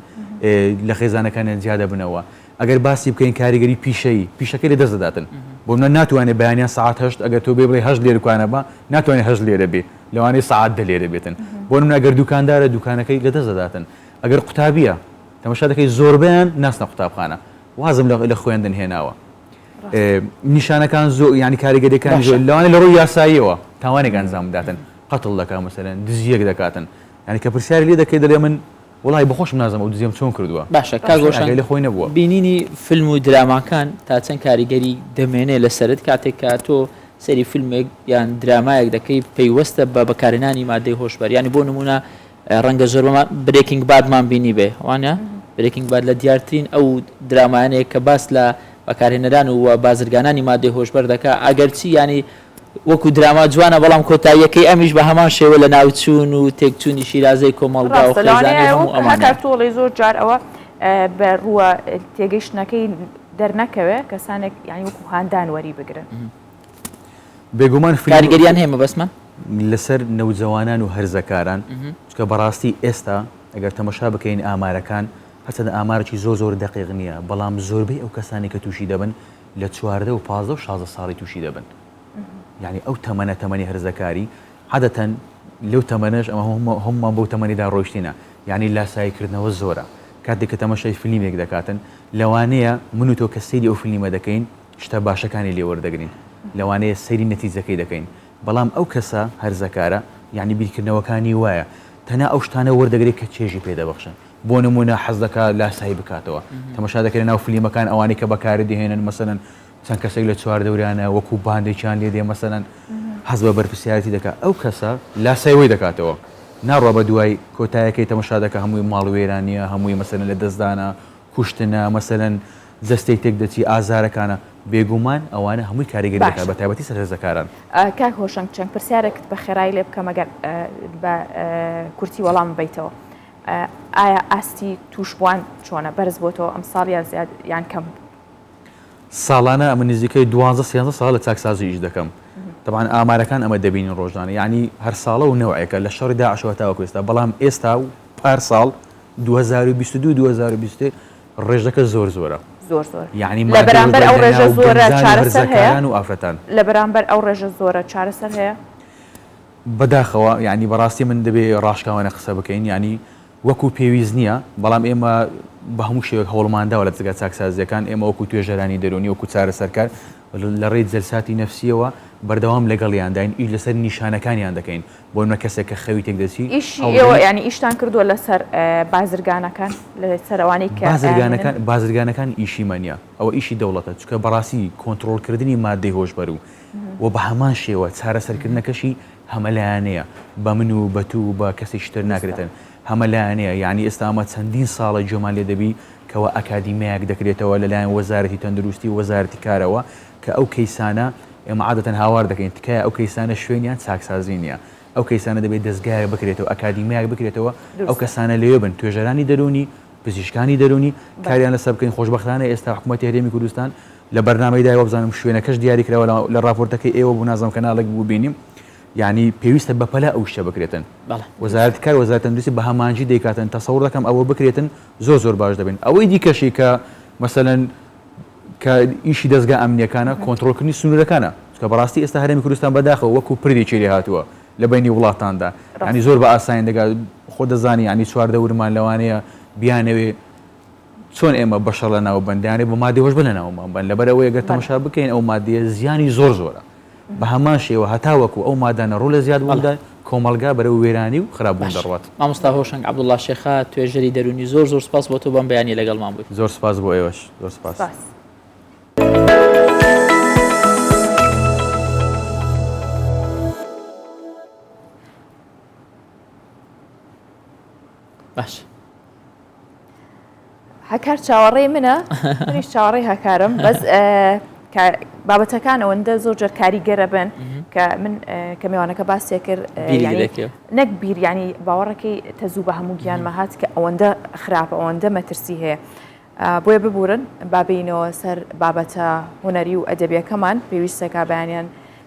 لە خێزانەکانیان جیا دەبنەوە ئەگەر باسی بکەین کاریگەری پیشەیی پیشەکەی لە دەست دەداتن بۆ منە ناتوانێت بەیانیان سەعات هەشت ئەگەر تۆ بێ بڵێ هەشت لێرکانە بە ناتوانێت هەشت لێرە بێ لەوانەیە سەعات دە لێرە بێتن بۆ منە ئەگەر دوکاندارە دوکانەکەی لە دەست دەداتن ئەگەر قوتابیە تەمەشا دەکەی زۆربەیان ناسنە قوتابخانە وازم لە خوێندن هێناوە نیشانەکان زۆر یانی کاریگەریەکانی زۆر لەوانەیە لە ڕووی یاساییەوە تاوانێک ئەنجام بداتن قەتڵ دەکات مەسەلەن دزیەک دەکاتن یانی کە پرسیاری لێ دەکەی دەڵێ من وەڵی بەخۆشم نازانم ئەو دزیەم چۆن کردووە باشە کاک ڕۆشان ئاگای لە خۆی نەبووە. بینینی فیلم و دراماکان تا چەند کاریگەری دەمێنێ لەسەرت کاتێک کە تۆ سەیری فیلمێک یان درامایەک دەکەی پەیوەستە بە بەکارهێنانی مادەی هۆشبەر یانی بۆ نموونە ڕەنگە زۆربەمان برێکینگ بادمان بینیبێ وانە؟ برێکینگ باد لە دیارترین ئەو درامایانەیە کە باس لە بەکارهێنەران و بازرگانانی مادەی هۆشبەر دەکا ئەگەرچی یانی وەکو دراما جوانە بەڵام کۆتاییەکەی ئەمیش بە هەمان شێوە لە ناوچوون و تێکچوونی شیرازەی کۆمەڵگا و ڕاستە خێزانی لەوانەیە هەموو وەک ئەمانەیە. هەتا تۆڵەی زۆر جار ئەوە بە ڕووە تێگەیشتنەکەی دەرنەکەوێ کەسانێک یانی وەکو هاندان وەری بگرن. بێگومان فیلم کاریگەریان هەیە مەبەستمە. لەسەر نەوجەوانان و هەرزەکاران چونکە بەڕاستی ئێستا ئەگەر تەمەشا بکەین ئامارەکان هەرچەندە ئامارێکی زۆر زۆر دەقیق نییە بەڵام زۆربەی ئەو کەسانی کە تووشی دەبن لە 14 و 15 و 16 ساڵی تووشی دەبن یعنی ئەو تەمەنە تەمەنی هەرزەکاری عادەتەن لەو تەمەنەش ئەمە هەموومان بەو تەمەنیدا ڕۆیشتینە یعنی لاساییکردنەوە زۆرە کاتێک کە تەمەشای فلیمێک دەکاتن لەوانەیە من و تۆ کە سەیری ئەو فلیمە دەکەین شتە باشەکانی لێ وەردەگرین لەوانەیە سەیری نەتیجەکەی دەکەین بەڵام ئەو کەسە هەرزەکارە یانی بیرکردنەوەکانی وایە تەنها ئەو شتانە وەردەگرێت کە چێژی پێ دەبەخشن بۆ نموونە حەز دەکات لاسایی بکاتەوە تەمەشا دەکەی لەناو فلیمەکان ئەوانەی کە بەکاری دەهێنن مەسەلەن چەند کەسێک لە چواردەوریانە وەکو باندێکیان لێ دێ مەسەلەن حەز بە بەرپرسیارەتی دەکات ئەو کەسە لاسای وەی دەکاتەوە ناڕوا بە دوای کۆتایەکەی تەمەشا دەکە هەمووی ماڵ وێرانیە هەمووی مەسەلەن لە دەستدانە کوشتنە مەسەلەن جەستەی تێک دەچی ئازارەکانە بێگومان ئەوانە هەمووی کاریگەری دەکات باشە بە تایبەتی سەر هەرزەکاران. کاک هۆشەنگ چەند پرسیارێکت بە خێرایی لێ بکەم ئەگەر بە کورتی وەڵامم بەیتەوە ئایا ئاستی تووشبووان چۆنە بەرز بۆتەوە ئەمساڵ یان زیاد یان کەم؟ ساڵانە ئەمە نزیکەی دوانزە سێزدە ساڵە لە چاکسازی ئیش دەکەم تەبعەن ئامارەکان ئەمە دەبینین ڕۆژانە یانی هەر ساڵە و نەوعێکە لە شەڕی داعشەوە تاوەکو ئێستا بەڵام ئێستا و پار ساڵ 2022 2023 ڕێژەکە زۆر زۆرە زۆر زۆر یعنی لە بەرامبەر ئەو ڕێژە زۆرە چارەسەر هەیە و ئافرەتان لە بەرامبەر ئەو ڕێژە زۆرە چارەسەر هەیە بەداخەوە یعنی بەڕاستی من دەبێ ڕاشکاوانە قسە بکەین یعنی وەکو پێویست نییە، بەڵام ئێمە بە هەموو شێوەیەک هەوڵمانداوە لە دەزگا چاکسازییەکان، ئێمە وەکو توێژەرانی دەروونی، وەکو چارەسەرکار لە ڕێی جەلساتی نەفسییەوە بەردەوام لەگەڵیانداین، ئیش لەسەر نیشانەکانیان دەکەین، بۆ نمونە کەسێک کە خەوی تێکدەچی، ئیشی هەوڵ ئێوە دەین. یانی ئیشتان کردووە لەسەر بازرگانەکان، لەسەر ئەوانەی کە ئەیانهێنن؟ بازرگانەکان، بازرگانەکان ئیشی مە نییە، ئەوە ئیشی دەوڵەتە، چونکە بەڕاستی کۆنتڕۆڵکردنی ماددەی هۆشبەر و و بە هەمان شێوە چارەسەرکردنەکەشی هەمەلایەنەیە بە من و بە تو و بە کەسێکی تر ناکرێتن هەمەلایەنەیە یانی ئێستا ئەمە چەندین ساڵە گوێمان لێ دەبی کەوا ئەکادیمیایەک دەکرێتەوە لەلایەن وەزارەتی تەندروستی و وەزارەتی کارەوە کە ئەو کەیسانە ئێمە عادەتەن هاوار دەکەین تکایە ئەو کەیسانە شوێنیان چاکسازی نییە ئەو کەیسانە دەبێت دەزگایەک بکرێتەوە ئەکادیمیایەک بکرێتەوە ئەو کەسانە لەوێ بن توێژەرانی دەروونی پزیشکانی دەروونی کاریان لەسەر بکەین خۆشبەختانە ئێستا حکوومەتی هەرێمی کوردستان لە بەرنامەی دای وابزانم شوێنەکەش دیاری کراوە لە ڕاپۆرتەکەی ئێوە بوو نازانم کەناڵێک بوو بینیم یانی پێویستە بەپەلە ئەو شتە بکرێتن وەزارەتی کار وەزارەتی تەندروستی بە هەمانجی دەیکاتن تەسەور دەکەم ئەوە بکرێتن زۆر زۆر باش دەبین ئەوەی دیکەشی کە مەسەلەن کە ئیشی دەزگا ئەمنیەکانە کۆنترۆڵکردنی سنوورەکانە چونکە بەڕاستی ئێستا هەرێمی کوردستان بەداخەوە وەکو پردێکی لێ هاتووە لە بینی وڵاتاندا ینی زۆر بە ئاسانی دەگات خۆ دەزانی ینی چواردەورمان لەوانەیە بیانەوێ چۆن ئێمە بەشەڕ لەناو بەن دەیانەوێت بە مادەی هۆشبەر لەناومان بەن لەبەر ئەوەی گەر تەمەشا بکەین ئەو مادەیە زیانی زۆر زۆرە بە هەمان شێوە هەتاوەکو ئەو مادانە ڕوو لە زیاد بووندا کۆمەڵگا بەرەو وێرانی و خراپ بوون دەڕوات. مامۆستا هۆشەنگ عەبدوڵا شێخە توێژەری دەروونی زۆر زۆر سوپاس بۆ تۆ بەم بەیانیە لەگەڵمان بووی. زۆر سوپاس بۆ ئێوەش زۆر سوپاس. سوپاس. باش. هەکار چاوەڕێی منە منیش چاوەڕێی هەکارم بەس بابەتەکان ئەوەندە زۆر جار کاریگەرە بن کە من کە میوانەکە باسێ کرد نەک بیریانی باوەڕەکەی تەزوو بە هەموو گیانمە هات کە ئەوەندە خراپە ئەوەندە مەترسی هەیە بۆیە ببورن بابینەوە سەر بابەتە هونەری و ئەدەبیەکەمان پێویستەکە بەیانیان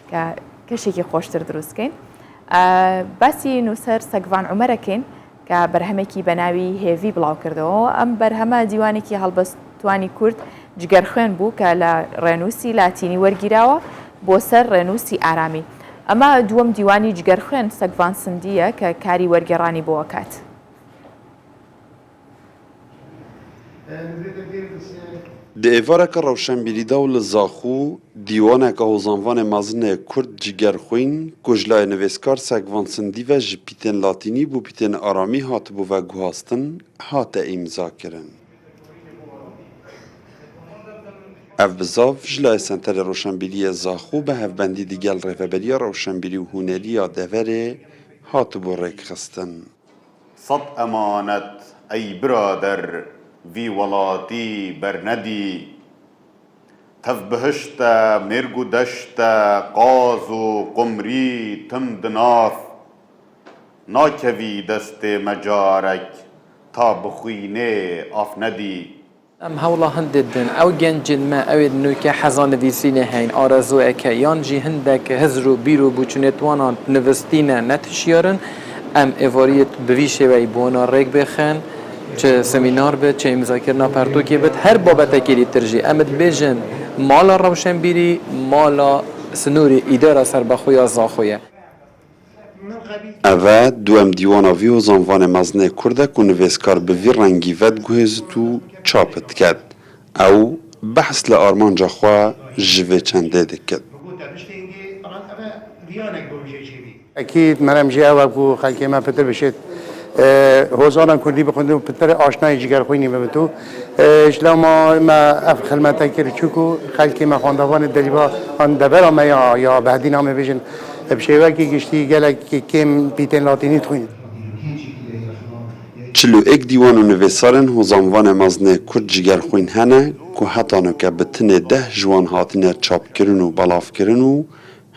کە کەشێکی خۆشتر دروستکەین باسی نووسەر سەگڤان عومەرەکەین کە بەرهەمێکی بە ناوی هێڤی بڵاوکردەوە، ئەم بەرهەمە دیوانێکی هەڵبەستوانی کورد جگەرخوێن بوو کە لە ڕێنووسی لاتینی وەرگیراوە بۆ سەر ڕێنووسی ئارامی. ئەمە دووەم دیوانی جگەرخوێن سەگڤان سندییە کە کاری وەرگێڕانی بۆ ئەکات. Di êvareke rewşenbîrî de û li Zaxo, dîwaneke hozanvanê mezin ê Kurd Cigerxwîn ku ji layê nivîskar Segvan Sindî ve ji pîtên latînî bo pîtên aramî hatibû veguhastin, hate îmzakirin. Ev bizav ji layê Senterê Rewşenbîrî yê Zaxo bi hevbendî digel Rêveberiya Rewşenbîrî û Hunerî ya deverê hatibû rêkxistin. Sed emanet ey birader vî welatî bernedî. Tev bihişt e, mêrg û deşt e, qaz û qumrî tim di nav. Nakevî destê me carek ta bi xwînê av nedî. Em hewla hindê didin ew gencên me ew ê nûke heza nivîsînê heyîn, arezûyek heye yan jî hindek hizr û bîr û boçûnê wan nivistîne ne tişyar in, em êvariyê bi vî şêweyî bi wana rêk bêxin, çi semînar be, çi îmzakirina pertûkê be, her babetekê dîtir jî em dibêjin mala rewşenbîrî mala sinûrê îdara serbexwe ya Zaxo ye. Ev e duem dîwana vî hozanvanê mezin ê Kurd e ku nivêskar bi vî rengî vediguhêzit û çap diket. Ew behs li armanca xwe ji vê çendê dikit. Ekîd merem jî ew e ku xelkê me pitir bişêt hozanan kurdî bixwînin û pitir aşnayê cigerxwînî bibin û ji lewma me ev xilmete kir çûku xelkê me xwendevanê delîva an devera me ya ya Behdîna me bêjin bi şêwekî giştî gelek kêm pîtên latînî dixwînin. 41 dîwan û nivîsarên hozanvanê mezin ê Kurd cigerxwîn hene ku heta noke bi tenê deh ji wan hatine çapkirin û belavkirin û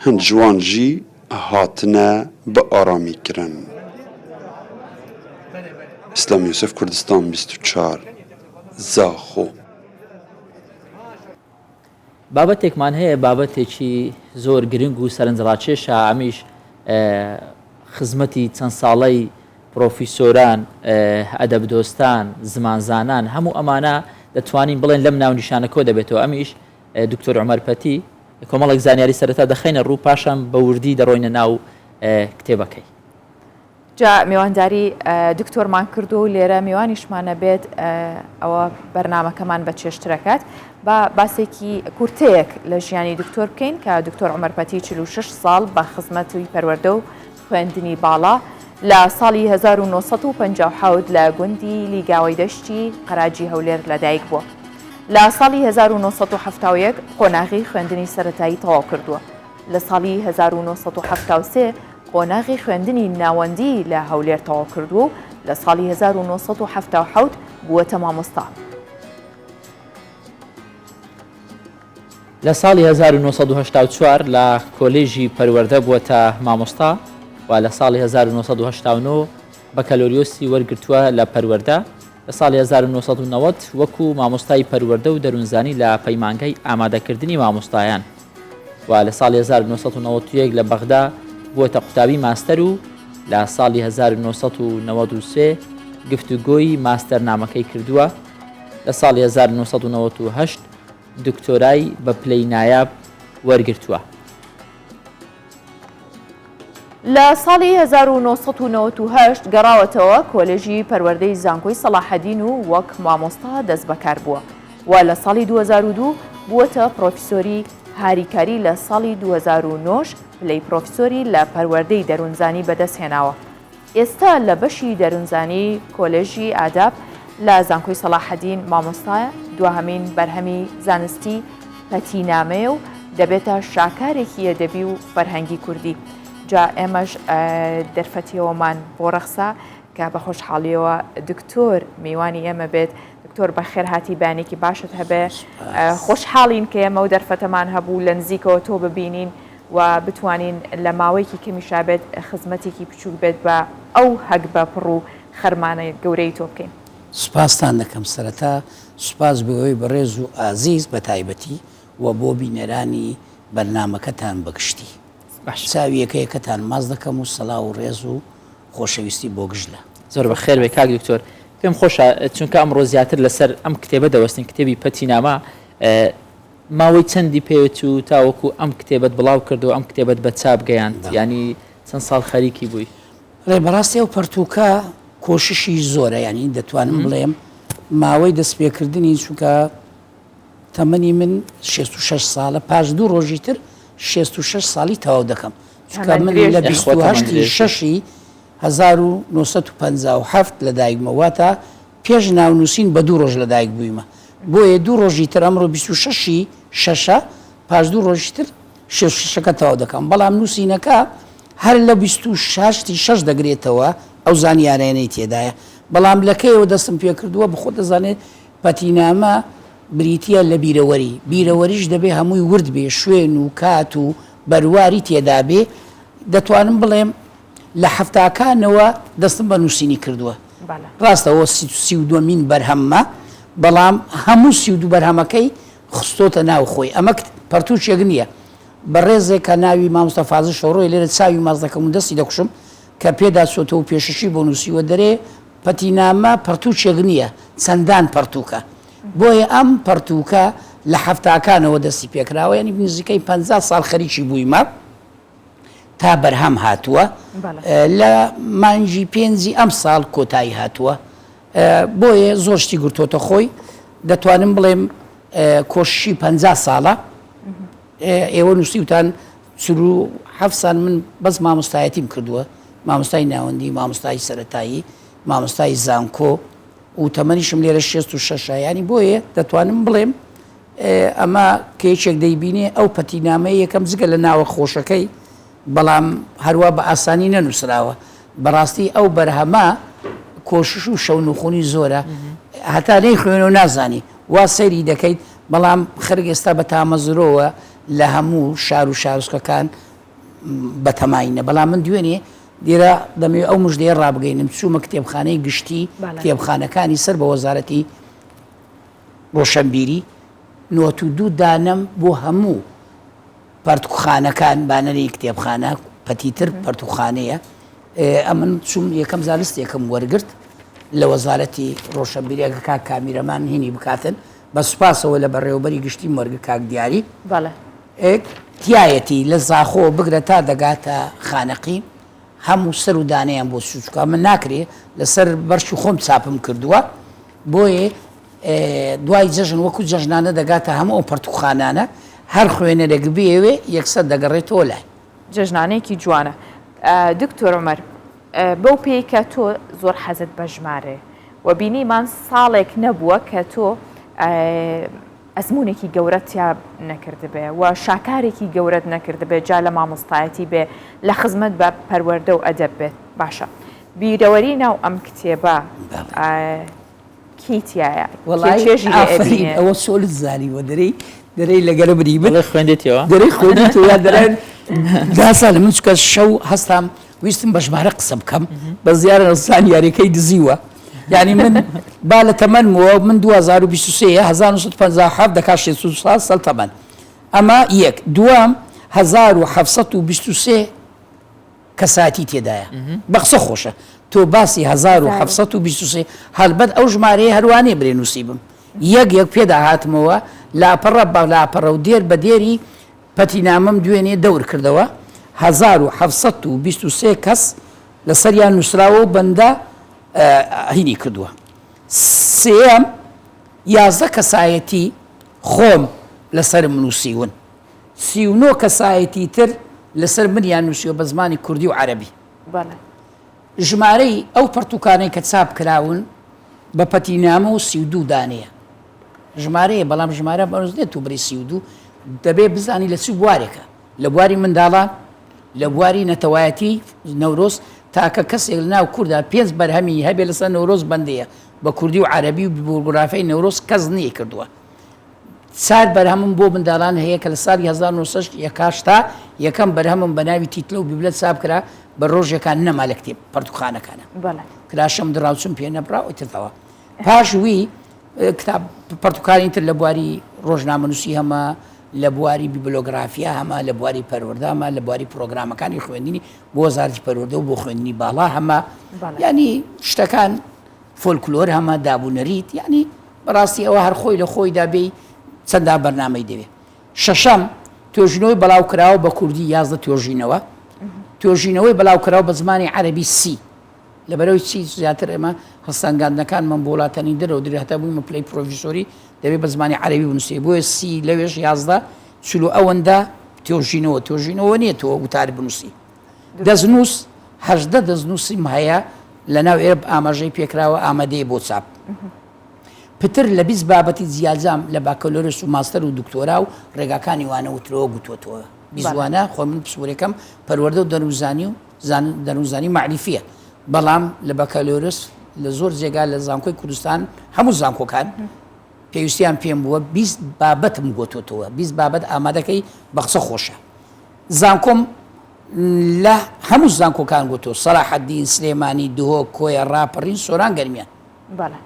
Hin ji wan jî hatine bi aramîkirin. Îslam Yûsif Kurdistan 24, Zaxo. بابەتێکمان هەیە بابەتێکی زۆر گرنگ و سەرنجڕاکێشە ئەمیش خزمەتی چەند ساڵەی پرۆفیسۆران، ئەدەبدۆستان، زمانزانان هەموو ئەمانە دەتوانین بڵێن لەم ناونیشانە کۆ دەبێتەوە ئەمیش دکتۆر عومەر پەتی کۆمەڵێک زانیاری سەرەتا دەخەینە ڕوو پاشان بە وردی دەڕۆینە ناو کتێبەکەی. جا میوانداری دکتۆرمان کردووە و لێرە میوانیشمان نەبێت ئەوە بەرنامەکەمان بە چێژترەکات با باسێکی کورتەیەک لە ژیانی دکتۆر بکەین کە دکتۆر عومەر پەتی 46 ساڵ بە خزمەتی پەروەردە و خوێندنی باڵا لە ساڵی 1957 لە گوندی لیگاوەی دەشتی قەراجی هەولێر لەدایک بووە. لە ساڵی 1971 قۆناغی خوێندنی سەرەتایی تەواو کردووە. لە ساڵی 1973 قۆناغی خوێندنی ناوەندیی لە هەولێر تەواو کردووە و لە ساڵی 1977 بووەتە مامۆستا. لە ساڵی 1984 لە کۆلێژی پەروەردە بووەتە مامۆستا و لە ساڵی 1989 بەکەلۆریۆسی وەرگرتووە لە پەروەردە. لە ساڵی 1990 وەکو مامۆستای پەروەردە و دەروونزانی لە پەیمانگای ئامادەکردنی مامۆستایان و لە ساڵی 1991 لە بەغدا بووەتە قوتابی ماستەر و لە ساڵی 1993 گفتوگۆی ماستەرنامەکەی کردووە. لە ساڵی 1998 دکتۆرای بە پلەی نایاب وەرگرتووە. لە ساڵی 1998 گەڕاوەتەوە کۆلێژی پەروەردەی زانکۆی سەڵاحەدین و وەک مامۆستا دەستبەکار بووە و لە ساڵی 2002 بووەتە پڕۆفیسۆری هاریکاری لە ساڵی 2009 پلەی پڕۆفیسۆری لە پەروەردەی دەروونزانی بەدەستهێناوە. ئێستا لە بەشی دەروونزانی کۆلێژی ئاداب لە زانکۆی سەڵاحەدین مامۆستایە، دواهەمین بەرهەمی زانستی پەتینامەیە و دەبێتە شاکارێکی ئەدەبی و فەرهەنگی کوردی. جا ئێمەش دەرفەتی ئەوەمان بۆ ڕەخسا کە بە خۆشحاڵیەوە دکتۆر میوانی ئێمە بێت. دکتۆر بەخێر هاتی بەیانێکی باشت هەبێ. خۆشحاڵین کە ئێمە و دەرفەتەمان هەبوو لە نزیکەوە تۆ ببینین و بتوانین لە ماوەیەکی کەمیشا بێت خزمەتێکی بچووک بێت بە ئەو هەگبە پڕ و خەرمانە گەورەی تۆ بکەین. سوپاستان دەکەم سەرەتا سوپاس بۆ ئێوەی بەڕێز و ئازیز بە تایبەتی و بۆ بینەرانی بەرنامەکەتان بە گشتی. چاوی یەکە یەکەتان ماچ دەکەم و سەلاو و ڕێز و خۆشەویستی بۆ گشت لا. زۆر بەخێر بێی کاک دکتۆر. پێم خۆشە چونکە ئەمڕۆ زیاتر لەسەر ئەم کتێبە دەوەستین کتێبی پەتینامە ماوەی چەندی پێچوو تاوەکو ئەم کتێبەت بڵاو کردەوە ئەم کتێبەت بە چاپ گەیاند یانی چەند ساڵ خەریکی بووی؟ بەڵێ بەڕاستی ئەو پەرتووکە کۆششی زۆرە یانی دەتوانم بڵێم ماوەی دەستپێکردنی چونکە تەمەنی من 66 ساڵە پاش دوو ڕۆژی تر 66 ساڵی تەواو دەکەم چونکە من لە 28 شەشی 1957 لەدایکمە واتە پێش ناونووسین بە دوو ڕۆژ لەدایک بوویمە بۆیە دوو ڕۆژی تر ئەمڕۆ 26 ی شەشە پاش دوو ڕۆژی تر شێست و شەشەکە تەواو دەکەم بەڵام نووسینەکە هەر لە 26 ی شەش دەگرێتەوە ئەو زانیارانەی تێدایە بەڵام لە کەیەوە دەستم پێکردووە بەخۆت دەزانێت پەتینامە بریتییە لە بیرەوەری بیرەوەریش دەبێ هەمووی ورد بێ شوێن و کات و بەرواری تێدا بێ دەتوانم بڵێم لە حەفتاکانەوە دەستم بە نووسینی کردووە. ڕاستە ئەوە 32مین بەرهەممە، بەڵام هەموو 32 بەرهەمەکەی خستۆتە ناو خۆی. ئەمە پەرتووکێک نییە. بەڕێزێک کە ناوی مامۆستا فازل شۆڕۆیە لێرە چاوی ماچ دەکەم و دەستی دەکوشم کە پێدا چۆتەوە و پێشەکی بۆ نووسیوە دەرێ پەتینامە پەرتووکێک نییە، چەندان پەرتووکە. بۆیە ئەم پەرتووکە لە حەفتاکانەوە دەستی پێکراوە، یانی نزیکەی 50 ساڵ خەریکی بوویمە. تا بەرهەم هاتووە لە مانگی پێنجی ئەمساڵ کۆتایی هاتووە بۆیە زۆر شتی گرتۆتە خۆی دەتوانم بڵێم کۆششی پ ساڵە ئێوە نووسیوتان چرو حەفسان من بەس مامۆستایەتیم کردووە مامۆستای ناوەندی مامۆستای سەتایی مامۆستای زانکۆ و تەمەنیشم لێرە 66 ینی بۆیە دەتوانم بڵێم ئەمە کە یەکێک دەیبینێ ئەو پەتینامەیە یەکەم جگە لە ناوە خۆشەکەی بەڵام هەروا بە ئاسانی نەنووسراوە بەڕاستی ئەو بەرهەمە کۆشش و شەونخونی زۆرە هەتا نەیخوێنەوە نازانی وا سەیری دەکەیت بەڵام خەرک ئێستا بە تامەزرۆوە لە هەموو شار و شارۆچکەکان بەتەماینە بەڵام من دوێنێ دیرە دەمەوێت ئەو مژدەیە ڕابگەینم چوومە کتێبخانەی گشتی کتێبخانەکانی سەر بە وەزارەتی ڕۆشەنبیری. 92 دانەم بۆ هەموو پەرتوکخانەکان بانەری کتێبخانە پەتیتر پەرتوکخانەیە ئەمن چوم یەکەم زانستێکم وەرگرت لە وەزارەتی ڕۆشنبیری ئەگەر کاک کامیرەمان هینی بکاتن بە سوپاسەوە لە بەڕێوەبەری گشتیم وەرگرت کاک دیاری بەڵێ. تیایەتی لە زاخۆ بگرە تا دەگاتە خانەقین هەموو سەر و دانەیان بۆ چوو چونکە من ناکرێ لەسەر بەرشی خۆم چاپم کردووە بۆیە دوای جەژن وەکو جەژنانە دەگاتە هەموو ئەو پەرتوکخانانە هەر خوێنەرێک بیەوێ یەکسەر دەگەڕێتەوە لای. جەژنانەیەکی جوانە دکتۆر عومەر بەو پێی کە تۆ زۆر حەزت بە ژمارەیە و بینیمان ساڵێک نەبووە کە تۆ ئەزموونێکی گەورەت تیا نەکردبێ و شاکارێکی گەورەت نەکردبێ جا لە مامۆستایەتی بێ لە خزمەت بە پەروەردە و ئەدەب بێت باشە بیرەوەری ناو ئەم کتێبە کێی تیایە؟ کێ وەڵای چێژی لێ ئافەرین ئەبینێ؟ ئەوە چۆنت زانیوە دەرێی دەرێی لەگەرە بری من دەڵێ خوێندێتەوە؟ دەرێی خوێندێتەوە یا دەرێن نازانم من چونکە شەو هەستام ویستم بە ژمارە قسە بکەم بەس دیارە زانیاریەکەی دزیوە یعنی من با لە تەمەنمەوە من 2023 1957 دەکات 64 ساڵ تەمەن ئەمە یەک دووەم 1723 کەسایەتی تێدایە بە قسە خۆشە تۆ باسی 1723 هەلبەت ئەو ژمارەیە هەروانێ برێ نووسیبم یەک یەک پێدا هاتمەوە لاپەڕە بە لاپەڕە و دێر بە دێری پەتینامەم دوێنێ دەور کردەوە 1723 کەس لەسەریان نووسراوە و بەندە هینی کردووە سێیەم 11 کەسایەتی خۆم لەسەرم نووسیون 39 کەسایەتی تر لەسەر منیان نووسیوە بە زمانی کوردی و عەرەبی. بەڵێ. ژمارەی ئەو پەڕتووکانەی کە چاپ کراون بە پەتینامە و 32 دانەیە. ژمارەیە بەڵام ژمارە بەرز نێت تۆ بری 32 دەبێ بزانی لە چ بوارێکە. لە بواری منداڵان، لە بواری نەتەوایەتی نەورۆز تاکە کەسێک لە ناو کوردا پێنج بەرهەمی هەبێ لەسەر نەورۆز بەندەیە بە کوردی و عەرەبی و بیبلۆگرافیای نەورۆز کەس نەیکردووە. چار بەرهەمم بۆ منداڵان هەیە کە لە ساڵی 1980 یەکەم بەرهەمم بە ناوی تیتلە و بیبلە چاپ کرا بە ڕۆژێکان نەما لە کتێب پەرتوکخانەکانە بەڵێ. کراشم دڕاوچم پێ نەبڕا و ئیتر تەواو. پاش وی کتاب پەرتوکانی تر لە بواری ڕۆژنامەنووسی هەمە لە بواری بیبلۆگرافیا هەمە لە بواری پەروەردە هەمە لە بواری پرۆگرامەکانی خوێندنی بۆ وەزارەتی پەروەردە و بۆ خوێندنی باڵا هەمە بەڵێ. یانی شتەکان فۆلکلۆر هەمە داب و نەریت یانی بەڕاستی ئەوە هەر خۆی لە خۆیدا بێی چەندان بەرنامەی دەوێ. شەشەم، توێژینەوەی بەڵاوکراوە بە کوردی 11 توێژینەوە، توێژینەوەی بەڵاوکراوە بە زمانی عەرەبی سی. لەبەرئەوەی چی زیاتر ئێمە هەڵسەنگاندنەکانمان بۆ وڵاتانی دەرەوە درێ هەتا بوویمە پلەی پرۆفیسۆری دەبێ بە زمانی عەرەبی بنووسێ بۆیە سی لەوێش 11 چلو ئەوەندە توێژینەوە توێژینەوە نییە تۆ وتار بنووسی. دەستنووس، 18 دەستنووسیم هەیە لەناو ئێرە ئاماژەی پێکراوە ئامادەیە بۆ چاپ. پتر لە 20 بابەتی جیاجام لە باکەلۆرێس و ماستەر و دکتۆرا و ڕێگاکانی وانە وترەوە گوتووەتەوە. 20 وانە خۆ من پسپۆرەکەم پەروەردە و دەروونزانی و دەروونزانی مەعریفییە بەڵام لە بەکالۆرێس لە زۆر جێگا لە زانکۆی کوردستان هەموو زانکۆکان پێویستیان پێم بووە 20 بابەتم گوتووەتەوە 20 بابەت ئامادەکەی بە قسە خۆشە زانکۆم لە هەموو زانکۆکان گوتۆ سەلاحەدین سلێمانی دهۆک کۆیە ڕاپەڕین سۆران گەرمیان بەڵێ.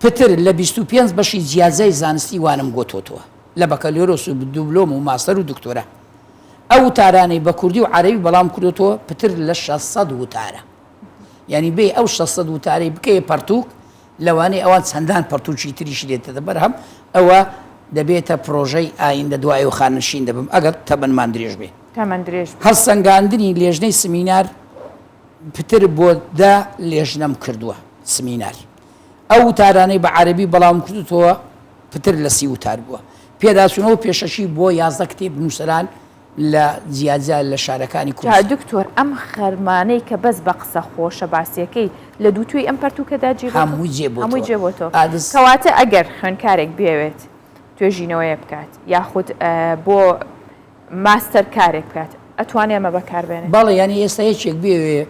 پتر لە 25 بەشی جیاجیای زانستی وانەم گۆتۆتەوە لە بەکەلۆرۆس و دوبلۆم و ماستەر و دکتۆرا ئەو وتارانەی بە کوردی و عەرەبی بەڵام کردۆتەوە پتر لە 600 وتارە یعنی بێ ئەو 600 وتارەی بکەیە پەرتوک لەوانەیە ئەوان چەندان پەڕتووکی تریشی دێتە بەرهەم، ئەوە دەبێتە پڕۆژەی ئایندە دوای ئەوە خانەنشین دەبم ئەگەر تەمەنمان درێژ بێ. تەمەن درێژ بێ. هەڵسەنگاندنی لێژنەی سمینار پتر بۆ دە لێژنەم کردووە سمینار. ئەو وتارانەی بە عەرەبی بەڵاوم کردووتەوە پتر لە سی وتار بووە. پێداچوونەوە و پێشەکی بۆ 11 کتێب نووسران لە جیا جیا لە شارەکانی جا کوردستان. دکتۆر ئەم خەرمانەی کە بەس بە قسە خۆشە باسیەکەی لە دووتوێی ئەم پەرتوکەدا جێ بۆتەوە؟ هەمووی جێ هەمووی بۆتەوە. جێ بۆتەوە. ئادز. کەواتە ئەگەر خوێندکارێک بیەوێت توێژینەوەیە بکات یاخود بۆ ماستەر کارێک بکات ئەتوانێ ئەمە بەکار بێنێ؟ بەڵێ یانی ئێستا یەکێک بیەوێ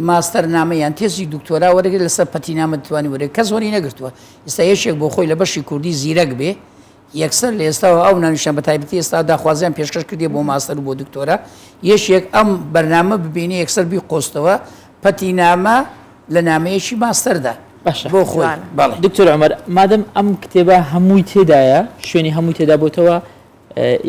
ماستەر نامە یان تێزی دکتۆرا وەرەگرێ لەسەر پەتینامە دەتوانی وەرەگرێ کەس وەری نەگرتووە ئێستا یەکێک بۆ خۆی لە بەشی کوردی زیرەک بێ یەکسەر لە ئێستاوە ئەو ناونیشان بە تایبەتی ئێستا داخوازیان پێشکەش کردیە بۆ ماستەر و بۆ دکتۆرا یەکێک ئەم بەرنامە ببینێ یەکسەر بیقۆستەوە پەتی نامە لە نامەیەکی ماستەردا. باشە بۆ خۆی بەڵێ. دکتۆر عومەر مادەم ئەم کتێبە هەمووی تێدایە شوێنی هەمووی تێدا بۆتەوە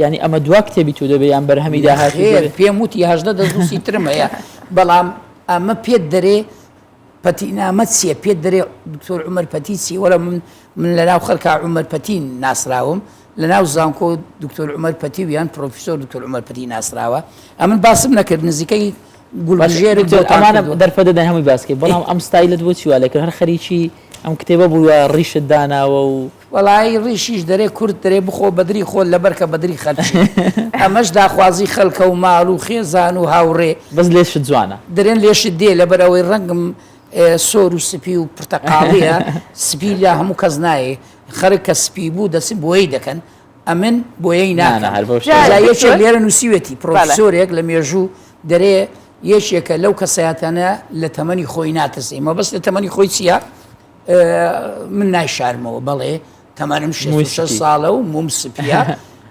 یانی ئەمە دوا کتێبی تۆ دەبێ یان بەرهەمی داهاتوو نەخێر پێم وتی 18 دەستنووسی ترم هەیە بەڵام ئەمە پێت دەرێ پەتینامە چییە پێت دەرێ دکتۆر عومەر پەتی چییە وەرە من من لەناو خەڵکا عومەر پەتی ناسراوم لەناو زانکۆ دکتۆر عومەر پەتی و یان پرۆفیسۆر دکتۆر عومەر پەتی ناسراوە ئەمن باسم نەکرد نزیکەی گوڵبژێرم دکتۆر بۆتان ئەمانە کردووە. دەرفەت دەدەین هەمووی باس کەی بەڵام ئەم ستایلت بۆ چی وا لێکرد هەر خەریکی ئەم کتێبە بووی وا ڕیشت داناوە و. وەڵایی ڕیشیش دەرێ کورد دەرێ بخۆ بەدری خۆت لەبەر کە بەدری خەلکی ئەمەش داخوازی خەلکە و ماڵ و خێزان و هاوڕێ. بەس لێشت جوانە. دەرێن لێشت دێ لەبەر ئەوەی ڕەنگم سۆر و سپی و پرتەقاڵیە سپی لە هەموو کەس نایێ خەرک کە سپی بوو دەچن بۆیەی دەکەن ئەمن بۆیەی ناکەم جا یەکێک لێرە نووسیوێتی پرۆفیسۆرێک لە مێژوو دەرێ یەکێکە لەو کەسایەتانە لە تەمەنی خۆی ناترسێ مەبەست لە تەمەنی خۆی چییە؟ من نایشارمەوە بەڵێ تەمەنم 66 ساڵە و موم سپیە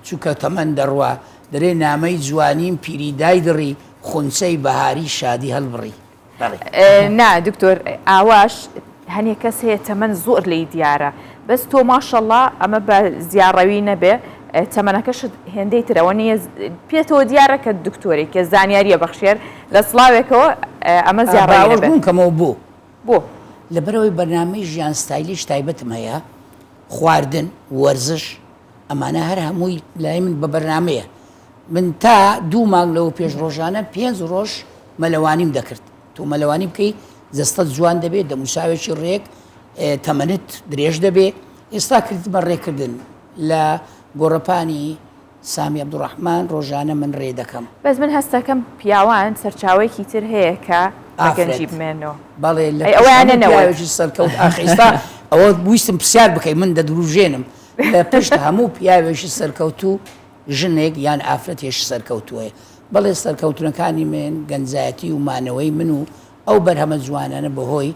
چونکە تەمەن دەڕوا دەرێ نامەی جوانیم پیری دایدڕی خونچەی بەهاری شادی هەڵبڕی. نا دکتۆر ئاواش هەنێ کەس هەیە تەمەن زۆر لێی دیارە بەس تۆ ماشەڵا ئەمە بە زیاڕەوی نەبێ تەمەنەکەشت هێندەی ترەوە نییە پێتەوە دیارە کە دکتۆرێک کە زانیاریە بەخشێر لە سڵاوێکەوە ئەمە زیاڕەوی نەبێ. ڕوون کەمەوە بۆ؟ بۆ؟ لەبەرئەوەی بەرنامەی ژیان ستایلیش تایبەتم هەیە، خواردن، وەرزش، ئەمانە هەر هەمووی لای من بە بەرنامەیە. من تا دوو مانگ لەوە پێش ڕۆژانە پێنج ڕۆژ مەلەوانیم دەکرد. تۆ مەلەوانی بکەی جەستەت جوان دەبێ، دەموچاوێکی ڕێک، تەمەنت درێژ دەبێ. ئێستا کردمە ڕێکردن لە گۆڕەپانی سامی عەبدولڕەحمان ڕۆژانە من ڕێ دەکەم. بەس من هەستەکەم پیاوان سەرچاوەیەکی تر هەیە کە بە گەنجی ئافرەت بمێنەوە. بەڵێ لە ئەی پشت ئەوەیانە هەموو نەوەت. پیاوێکی سەرکەوت ئاخ ئێستا ئەوە ویستم پرسیار بکەی من دەدروژێنم لە پشت هەموو پیاوێکی سەرکەوتوو ژنێک یان ئافرەتێش سەرکەوتووەیە. بەڵێ سەرکەوتنەکانی من، گەنجایەتی و مانەوەی من و ئەو بەرهەمە جوانانە بەهۆی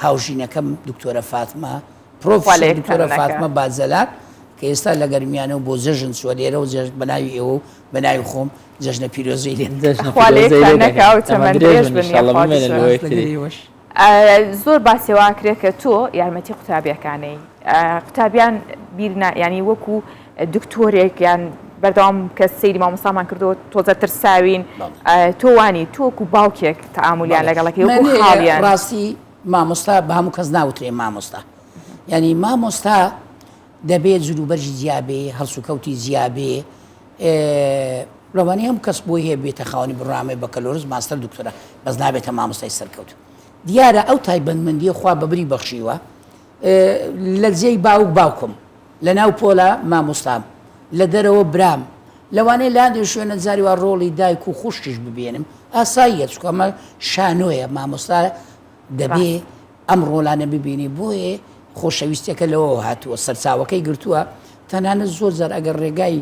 هاوژینەکەم دکتۆرە فاتمە، خوا لە پرۆفیسۆر یەکتان دکتۆرە نەکا. فاتمە باجەلان کە ئێستا لە گەرمیانە و بۆ جەژن چووە لێرە و جەژن بە ناوی ئێوە و بە ناوی خۆم جەژنە پیرۆزەی لێ جەژنە خوا لە پیرۆزەی یەکتان لێ نەکا دەکەین. و تەمەن تەمەن درێژ درێژ بن بن ئیشاڵڵا یاخوا بمێنن دکتۆر. بۆ لەگەر یەکتری. ئێوەش. زۆر باسی وا ئەکرێ کە تۆ یارمەتی قوتابیەکانەی قوتابیان بیر نا یانی وەکو دکتۆرێک یان بەردەوام کە سەیری مامۆستامان کردەوە تۆزە ترساوین تۆ وانی تۆ وەکو باوکێک تەعامولیان لەگەڵەکەی وەکو خاڵیان. ڕاستی مامۆستا بە هەموو کەس ناوترێ مامۆستا یعنی مامۆستا دەبێ جلوبەرگی جیابێ هەڵسوکەوتی جیابێ لەوانەیە هەموو کەس بۆی هەیە بێتە خاوەنی بڕوانامەی بەکەلۆرس ماستەر دکتۆرا بەس نابێتە مامۆستای سەرکەوتوو دیارە ئەو تایبەتمەندیە خوا بە بری بەخشیوە لە جێی باوک باوکم لە ناو پۆلا مامۆستام لە دەرەوە برام لەوانەیە لە هەندێک شوێنە جاری وا ڕۆڵی دایک و خوشکیش ببێنم ئاساییە چونکە ئەمە شانۆیە مامۆستا دەبێ ئەم ڕۆلانە ببینی بۆیە خۆشەویستیەکە لەوەوە هاتووە سەرچاوەکەی گرتووە تەنانەت زۆر جار ئەگەر ڕێگای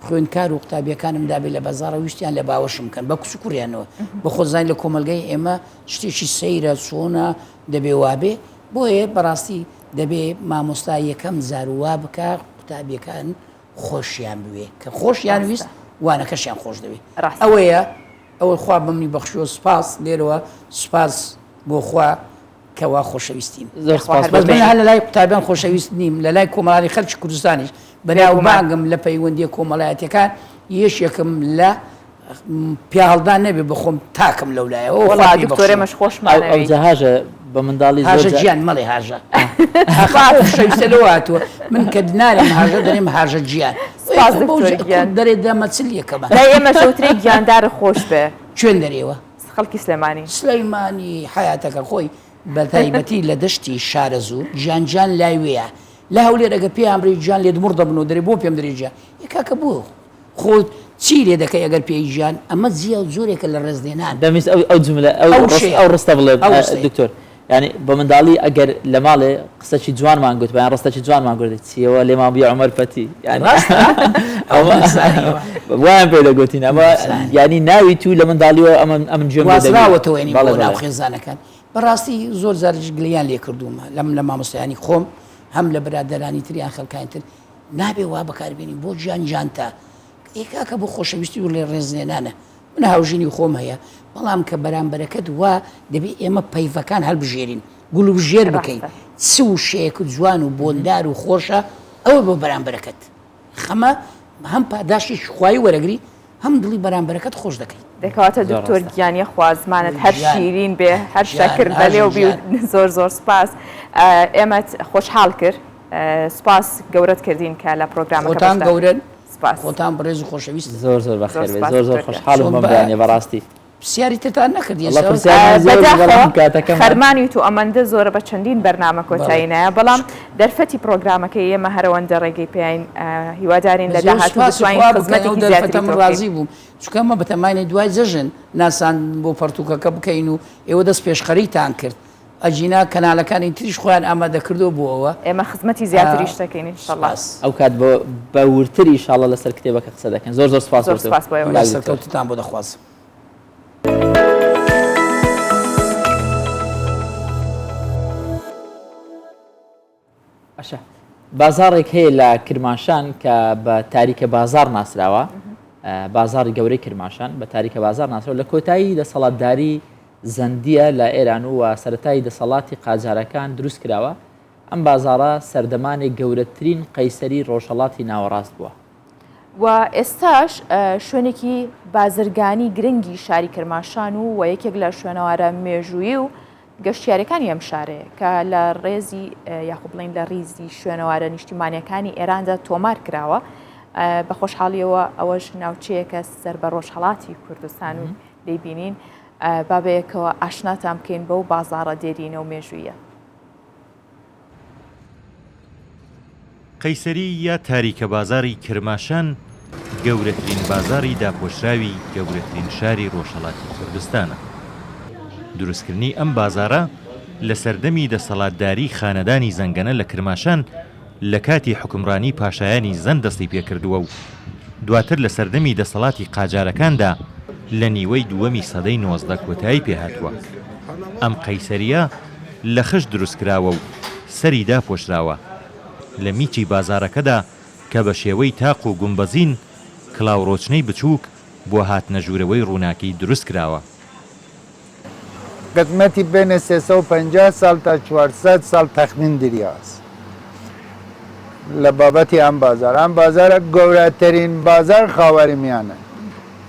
خوێندکار و قوتابیەکانم دابێ لە بازاڕە ویستیان لە باوەشم بکەن بە کچ و کوڕیانەوە بە خۆزانین لە کۆمەلگای ئێمە شتێکی سەیرە چۆنە دەبێ وابێ بۆیە بەڕاستی دەبێ مامۆستا یەکەم جار وا بکا قوتابیەکان خۆشیان بوێ کە خۆشیان ویست وانەکەشیان خۆش دەوێ ئەوەیە ئەوەی خوا بەمنی بەخشیوە سوپاس لێرەوە سوپاس بۆ خوا کەوا خۆشەویستیم زۆر سوپاس بەس من هەر لەلای قوتابیان خۆشەویست نیم لەلای کۆمەڵانی خەلکی کوردستانیش بەناوبانگم لە پەیوەندیە کۆمەڵایەتیەکان یەکێکم لە پیاهەڵدان نەبێ بەخۆم تاکم لەولایەوە وەڵا خوا پێی دکتۆر بەخشیوم. ئێمەش خۆشمان ئەو ئەوێی. جا هاژە بە منداڵی زۆر هاژە جار گیان مەڵێ هاژە ئاخە ئەو خۆشەویستە لەوە هاتووە من کە نارێم هاژە دەرێم هاژە گیان سوپاس ئێ خۆ بەو دکتۆر جە- گیان. کورد دەرێ دەمە چل یەکەمە لای ئێمەش ئەوترێ گیاندارت خۆش بێ. کوێن دەرێوە؟ خەڵکی سلێمانی. سلەیمانی حەیاتەکە خۆی بە تایبەتی لە دەشتی شارەزوور گیان گیان لای وێیە لە هەولێر ئەگەر پێیان بڵێی گیان لێت مڕ دەبن و دەرێ بۆ پێم دەرێ گیان ئێ کاکە بۆ خۆ چی لێ دەکەی ئەگەر پێی گیان ئەمە جیە جۆرێکە لە ڕێزلێنان. دەمویست ئەو ئەو جوملە ئەو ئەو ڕست شەیە ئەو ڕستە بڵێم ئەو ڕستەیە. دکتۆر یانی بە منداڵی ئەگەر لە ماڵێ قسەکی جوانمان گوت یان ڕستەکی جوانمان گوت چیەوە لێمان بوویە عومەر پەتی یانی ڕاستە ئەوە نەزانیوە وایان پێ دەگوتین ئەمە نەزانی. یانی ناوی تو لە منداڵیەوە ئەمە ئەمن گوێم لێ دەبی گوازراوەتەوە یانی بەڵێ بۆ ناو بەڵێ. خێزانەکان بەڕاستی زۆر جاریش گلەیان لێ کردوومە لەم لە مامۆستایانی خۆم هەم لە برادەرانی تر یان خەڵکانی تر نابێ وا بەکاربێنی بۆ گیان گیانتە ئێ کاکە بۆ خۆشەویستی و ڕێزلێنانە من هاوژینی خۆم هەیە بەڵام کە بەرامبەرەکەت وا دەبێ ئێمە پەیڤەکان هەلبژێرین. گوڵوبژێر بکەی چ وشەیەک جوان و بۆندار و خۆشە ئەوە بۆ بەرامبەرەکەت خەمە هەم پاداشتێکی خوایی وەرەگری هەم دڵی بەرامبەرەکەت خۆش دەکەی. دەی کەواتە دکتۆر گیان یەخوا زمانت هەر شیرین بێ هەر شەکر بە لێو بی و زۆر زۆر سپاس ئێمەت خۆشحاڵ کرد سپاس گەورەت کردین کە لە پرۆگرامەکە خۆتان گەورەن سپاس خۆتان بەڕێز و خۆشەویست زۆر زۆر بەخێر بێ زۆر زۆر خۆشحاڵم بەم بەیانیە بەڕاستی. پرسیاری ترتان نەکرد وەڵا پرسیارمان زۆر بوو بەڵام کاتەکەمان خەرمانی تو ئەمەندە زۆرە بە چەندین بەرنامە کۆتایی نایە بەڵام دەرفەتی پرۆگرامەکەی ئێمە هەرەوەندە ڕێگەی پێین هیوادارین لە داهاتوو بتوانین خزمەتێکی زیاتری تۆ من ڕازی بووم چونکە ئەمە بەتەماینە دوای جەژن ناساندن بۆ پەڕتووکەکە بکەین و ئێوە دەست پێشخەریتان کرد ئەگینا کەنالەکانی تریش خۆیان ئامادە کردووە بۆ ئەوە. ئێمە خزمەتی زیاتریش دەکەین ان شاء اللە. ئەو کات بە بە وردتر ان شاء اللە لەسەر کتێبەکە قسە دەکەین زۆر زۆر سپاس زۆر سپاس بۆ ئێوەش. هیوای سەرکەوتنتان بۆ دەخوازم. باشە بازاڕێک هەیە لە کرماشان کە بە تاریکە بازار ناسراوە بازاری گەورەی کرماشان بە تاریکە بازار ناسراوە لە کۆتایی دەسەڵاتداری زەندیە لە ئێران و سەتایی دەسەڵاتی قاجارەکان دروست کراوە ئەم بازاڕە سەردەمانێک گەورەترین قەیسەری ڕۆژهەڵاتی ناوەڕاست بووە. و ئێستاش شوێنێکی بازرگانی گرنگی شاری کرماشان و و یەکێک لە شوێنەوارە مێژوویی و گەشتیارەکانی ئەم شارەیە کە لە ڕێزی یاخۆ بڵین لە ڕیزی شوێنەوارە نیشتیمانیەکانی ئێراندا تۆمار کراوە بە خۆشحاڵیەوە ئەوەش ناوچەیەکە سەر بە ڕۆژهەڵاتی کوردستان و دەیبینین با بەیەکەوە ئاشناتان بکەین بەو بازاڕە دێرینە و مێژوویە. قەیسەری یا تاریکەبازاڕی کرماشان گەورەترین بازاڕی داپۆشراوی گەورەترین شاری ڕۆژهەڵاتی کوردستانە. دروستکردنی ئەم بازاڕە لە سەردەمی دەسەڵاتداریی خانەدانی زەنگەنە لە کرماشان لە کاتی حوکمڕانی پاشایانی زەند دەستی پێکردووە و دواتر لە سەردەمی دەسەڵاتی قاجارەکاندا لە نیوەی دووەمی سەدەی 19 کۆتایی پێهاتووە. ئەم قەیسەرییە لە خشت دروستکراوە و سەری داپۆشراوە. لە میچی بازاڕەکەدا کە بە شێوەی تاق و گومبەزین، کڵاوڕۆچنەی بچووک بۆ هاتنە ژوورەوەی ڕووناکی دروستکراوە. قدمتی بین 350 سال تا 400 سال تخمین دریاس لە بابەتی ئەم بازار ئەم بازارە گەورەترین بازار خاوەری میانە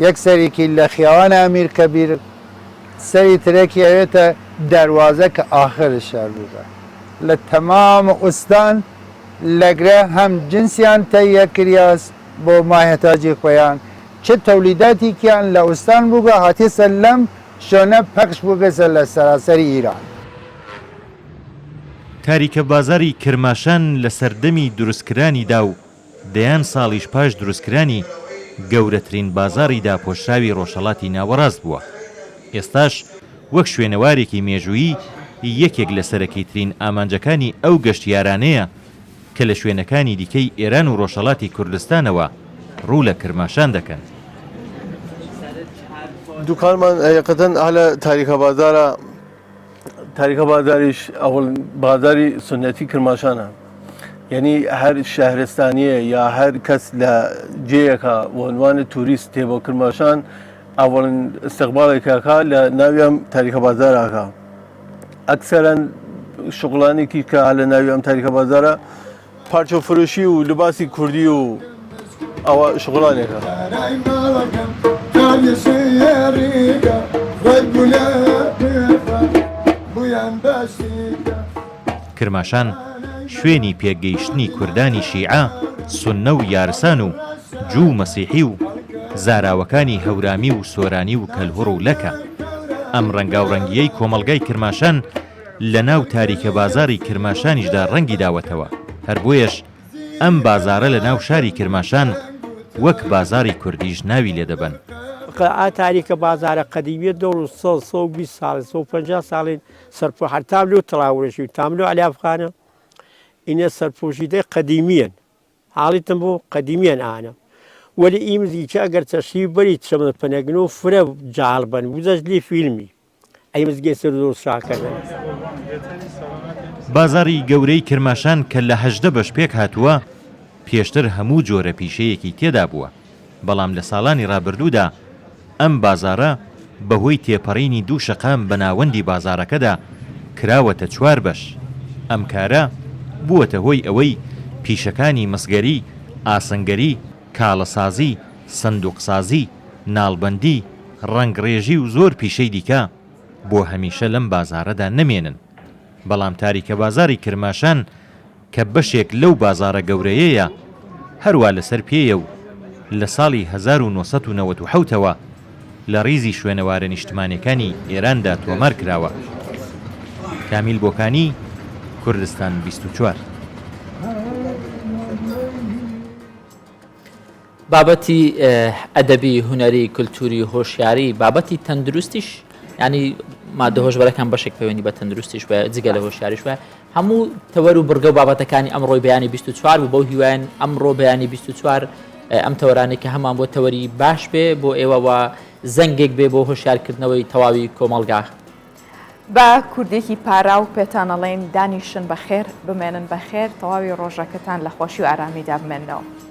یەک سەرێکی لە خیاوان ئەمیر کەبیر سەری ترەکی ئەوێتە دەروازە کە ئاخر شار بووگە لە تەمام ئوستان لەگرە هەم جنسیان تەییە کریاس بۆ ماهێتاجی خوەیان چ تەولیداتیکیان لە ئوستان بووگە هاتیەسە لەم شۆنە پەخش بووگەسە لە سەراسەری ئیران. تاریکە بازاری کرماشان لە سەردەمی دروستکرانیدا و دەیان ساڵیش پاش دروستکرانی، گەورەترین بازاڕی داپۆشراوی ڕۆژهەڵاتی ناوەڕاست بووە. ئێستاش وەک شوێنەوارێکی مێژوویی یەکێک لە سەرەکیترین ئامانجەکانی ئەو گەشتیارانەیە کە لە شوێنەکانی دیکەی ئێران و ڕۆژهەڵاتی کوردستانەوە ڕوو لە کرماشان دەکەن. دوکانمان هەقیقەتەن ئەهلە تاریکە بازارە، تاریکە بازاریش ئەوڵ بازاری سوننەتی کرماشانە یعنی هەر شەهرستانیە یا هەر کەس لە جێیەکە وەنوانە توریست تێ بۆ کرماشان ئەوڵن استقبالێکەکە لە ناویان تاریکە بازاراکە ئەکسەرەن شغلانێکی کە لە ناوی ئەم تاریکە بازارە پارچە فرۆشی و لباسی کوردی و ئەوە شغلانێکە. کرماشان شوێنی پێکگەیشتنی کوردانی شیعە، سوننە و یارسان و جوو و مەسیحی و زاراوەکانی هەورامی و سۆرانی و کەلهوڕ و لەکە. ئەم ڕەنگاوڕەنگییەی کۆمەڵگای کرماشان لە ناو تاریکە بازاڕی کرماشانیشدا ڕەنگی داوەتەوە، هەر بۆیەش ئەم بازاڕە لە ناو شاری کرماشان وەک بازاڕی کوردیش ناوی لێ دەبەن. ئا تاریکە بازارە قەدیمیە دۆڵ و سەد، 120 ساڵێ، 150 ساڵێ سەرپۆ هەر تابلۆ تڵاورەشی و تاملۆ عەلی ئەفغانە ئینە سەرپۆشیدەی قەدیمیەن. حاڵیتم بۆ قەدیمیەن ئانە وەلی ئی مزگیچە ئەگەر تەشریف بەری چەمە پەنەگن و فرە جاڵ بەن بوزەش لی فیلمی ئەی مزگێ سەر زۆر شاکەنە. بازاڕی گەورەی کرماشان کە لە 18 بەش پێکهاتووە، پێشتر هەموو جۆرە پیشەیەکی تێدا بووە، بەڵام لە ساڵانی ڕابردوودا ئەم بازاڕە بەهۆی تێپەڕینی دوو شەقام بە ناوەندی بازاڕەکەدا. کراوەتە چوار بەش، ئەم کارە بووەتە هۆی ئەوەی پیشەکانی مسگەری، ئاسنگەری، کاڵەسازی، سندوقسازی، ناڵبەندی، ڕەنگڕێژی و زۆر پیشەی دیکە بۆ هەمیشە لەم بازاڕەدا نەمێنن. بەڵام تاریکەبازاڕی کرماشان کە بەشێک لەو بازاڕە گەورەیەیە، هەروا لەسەر پێیە و لە ساڵی 1997 ەوە لە ڕیزی شوێنەوارە نیشتمانیەکانی ئێراندا تۆمار کراوە. کامیل بۆکانی، کوردستان 24. بابەتی ئەدەبی، هونەری، کلتوری، هۆشیاری، بابەتی تەندروستیش ینی مادە هۆشبەرەکان بەشێک پەیوەندی بە تەندروستیش بە جگە لە هۆشیاریش وایە هەموو تەوەر و بڕگە و بابەتەکانی ئەمڕۆی بەیانی 24 بوو بەو هیوایەن ئەمڕۆ بەیانی 24 ئەم تەوەرانەی کە هەمان بۆ تەوەری باش بێ بۆ ئێوە و زەنگێک بێ بۆ هۆشیارکردنەوەی تەواوی کۆمەڵگا. بە کوردێکی پاراو پێتان ئەڵێین دانیشن بەخێر، بمێنن بەخێر، تەواوی ڕۆژەکەتان لە خۆشی و ئارامیدا بمێننەوە.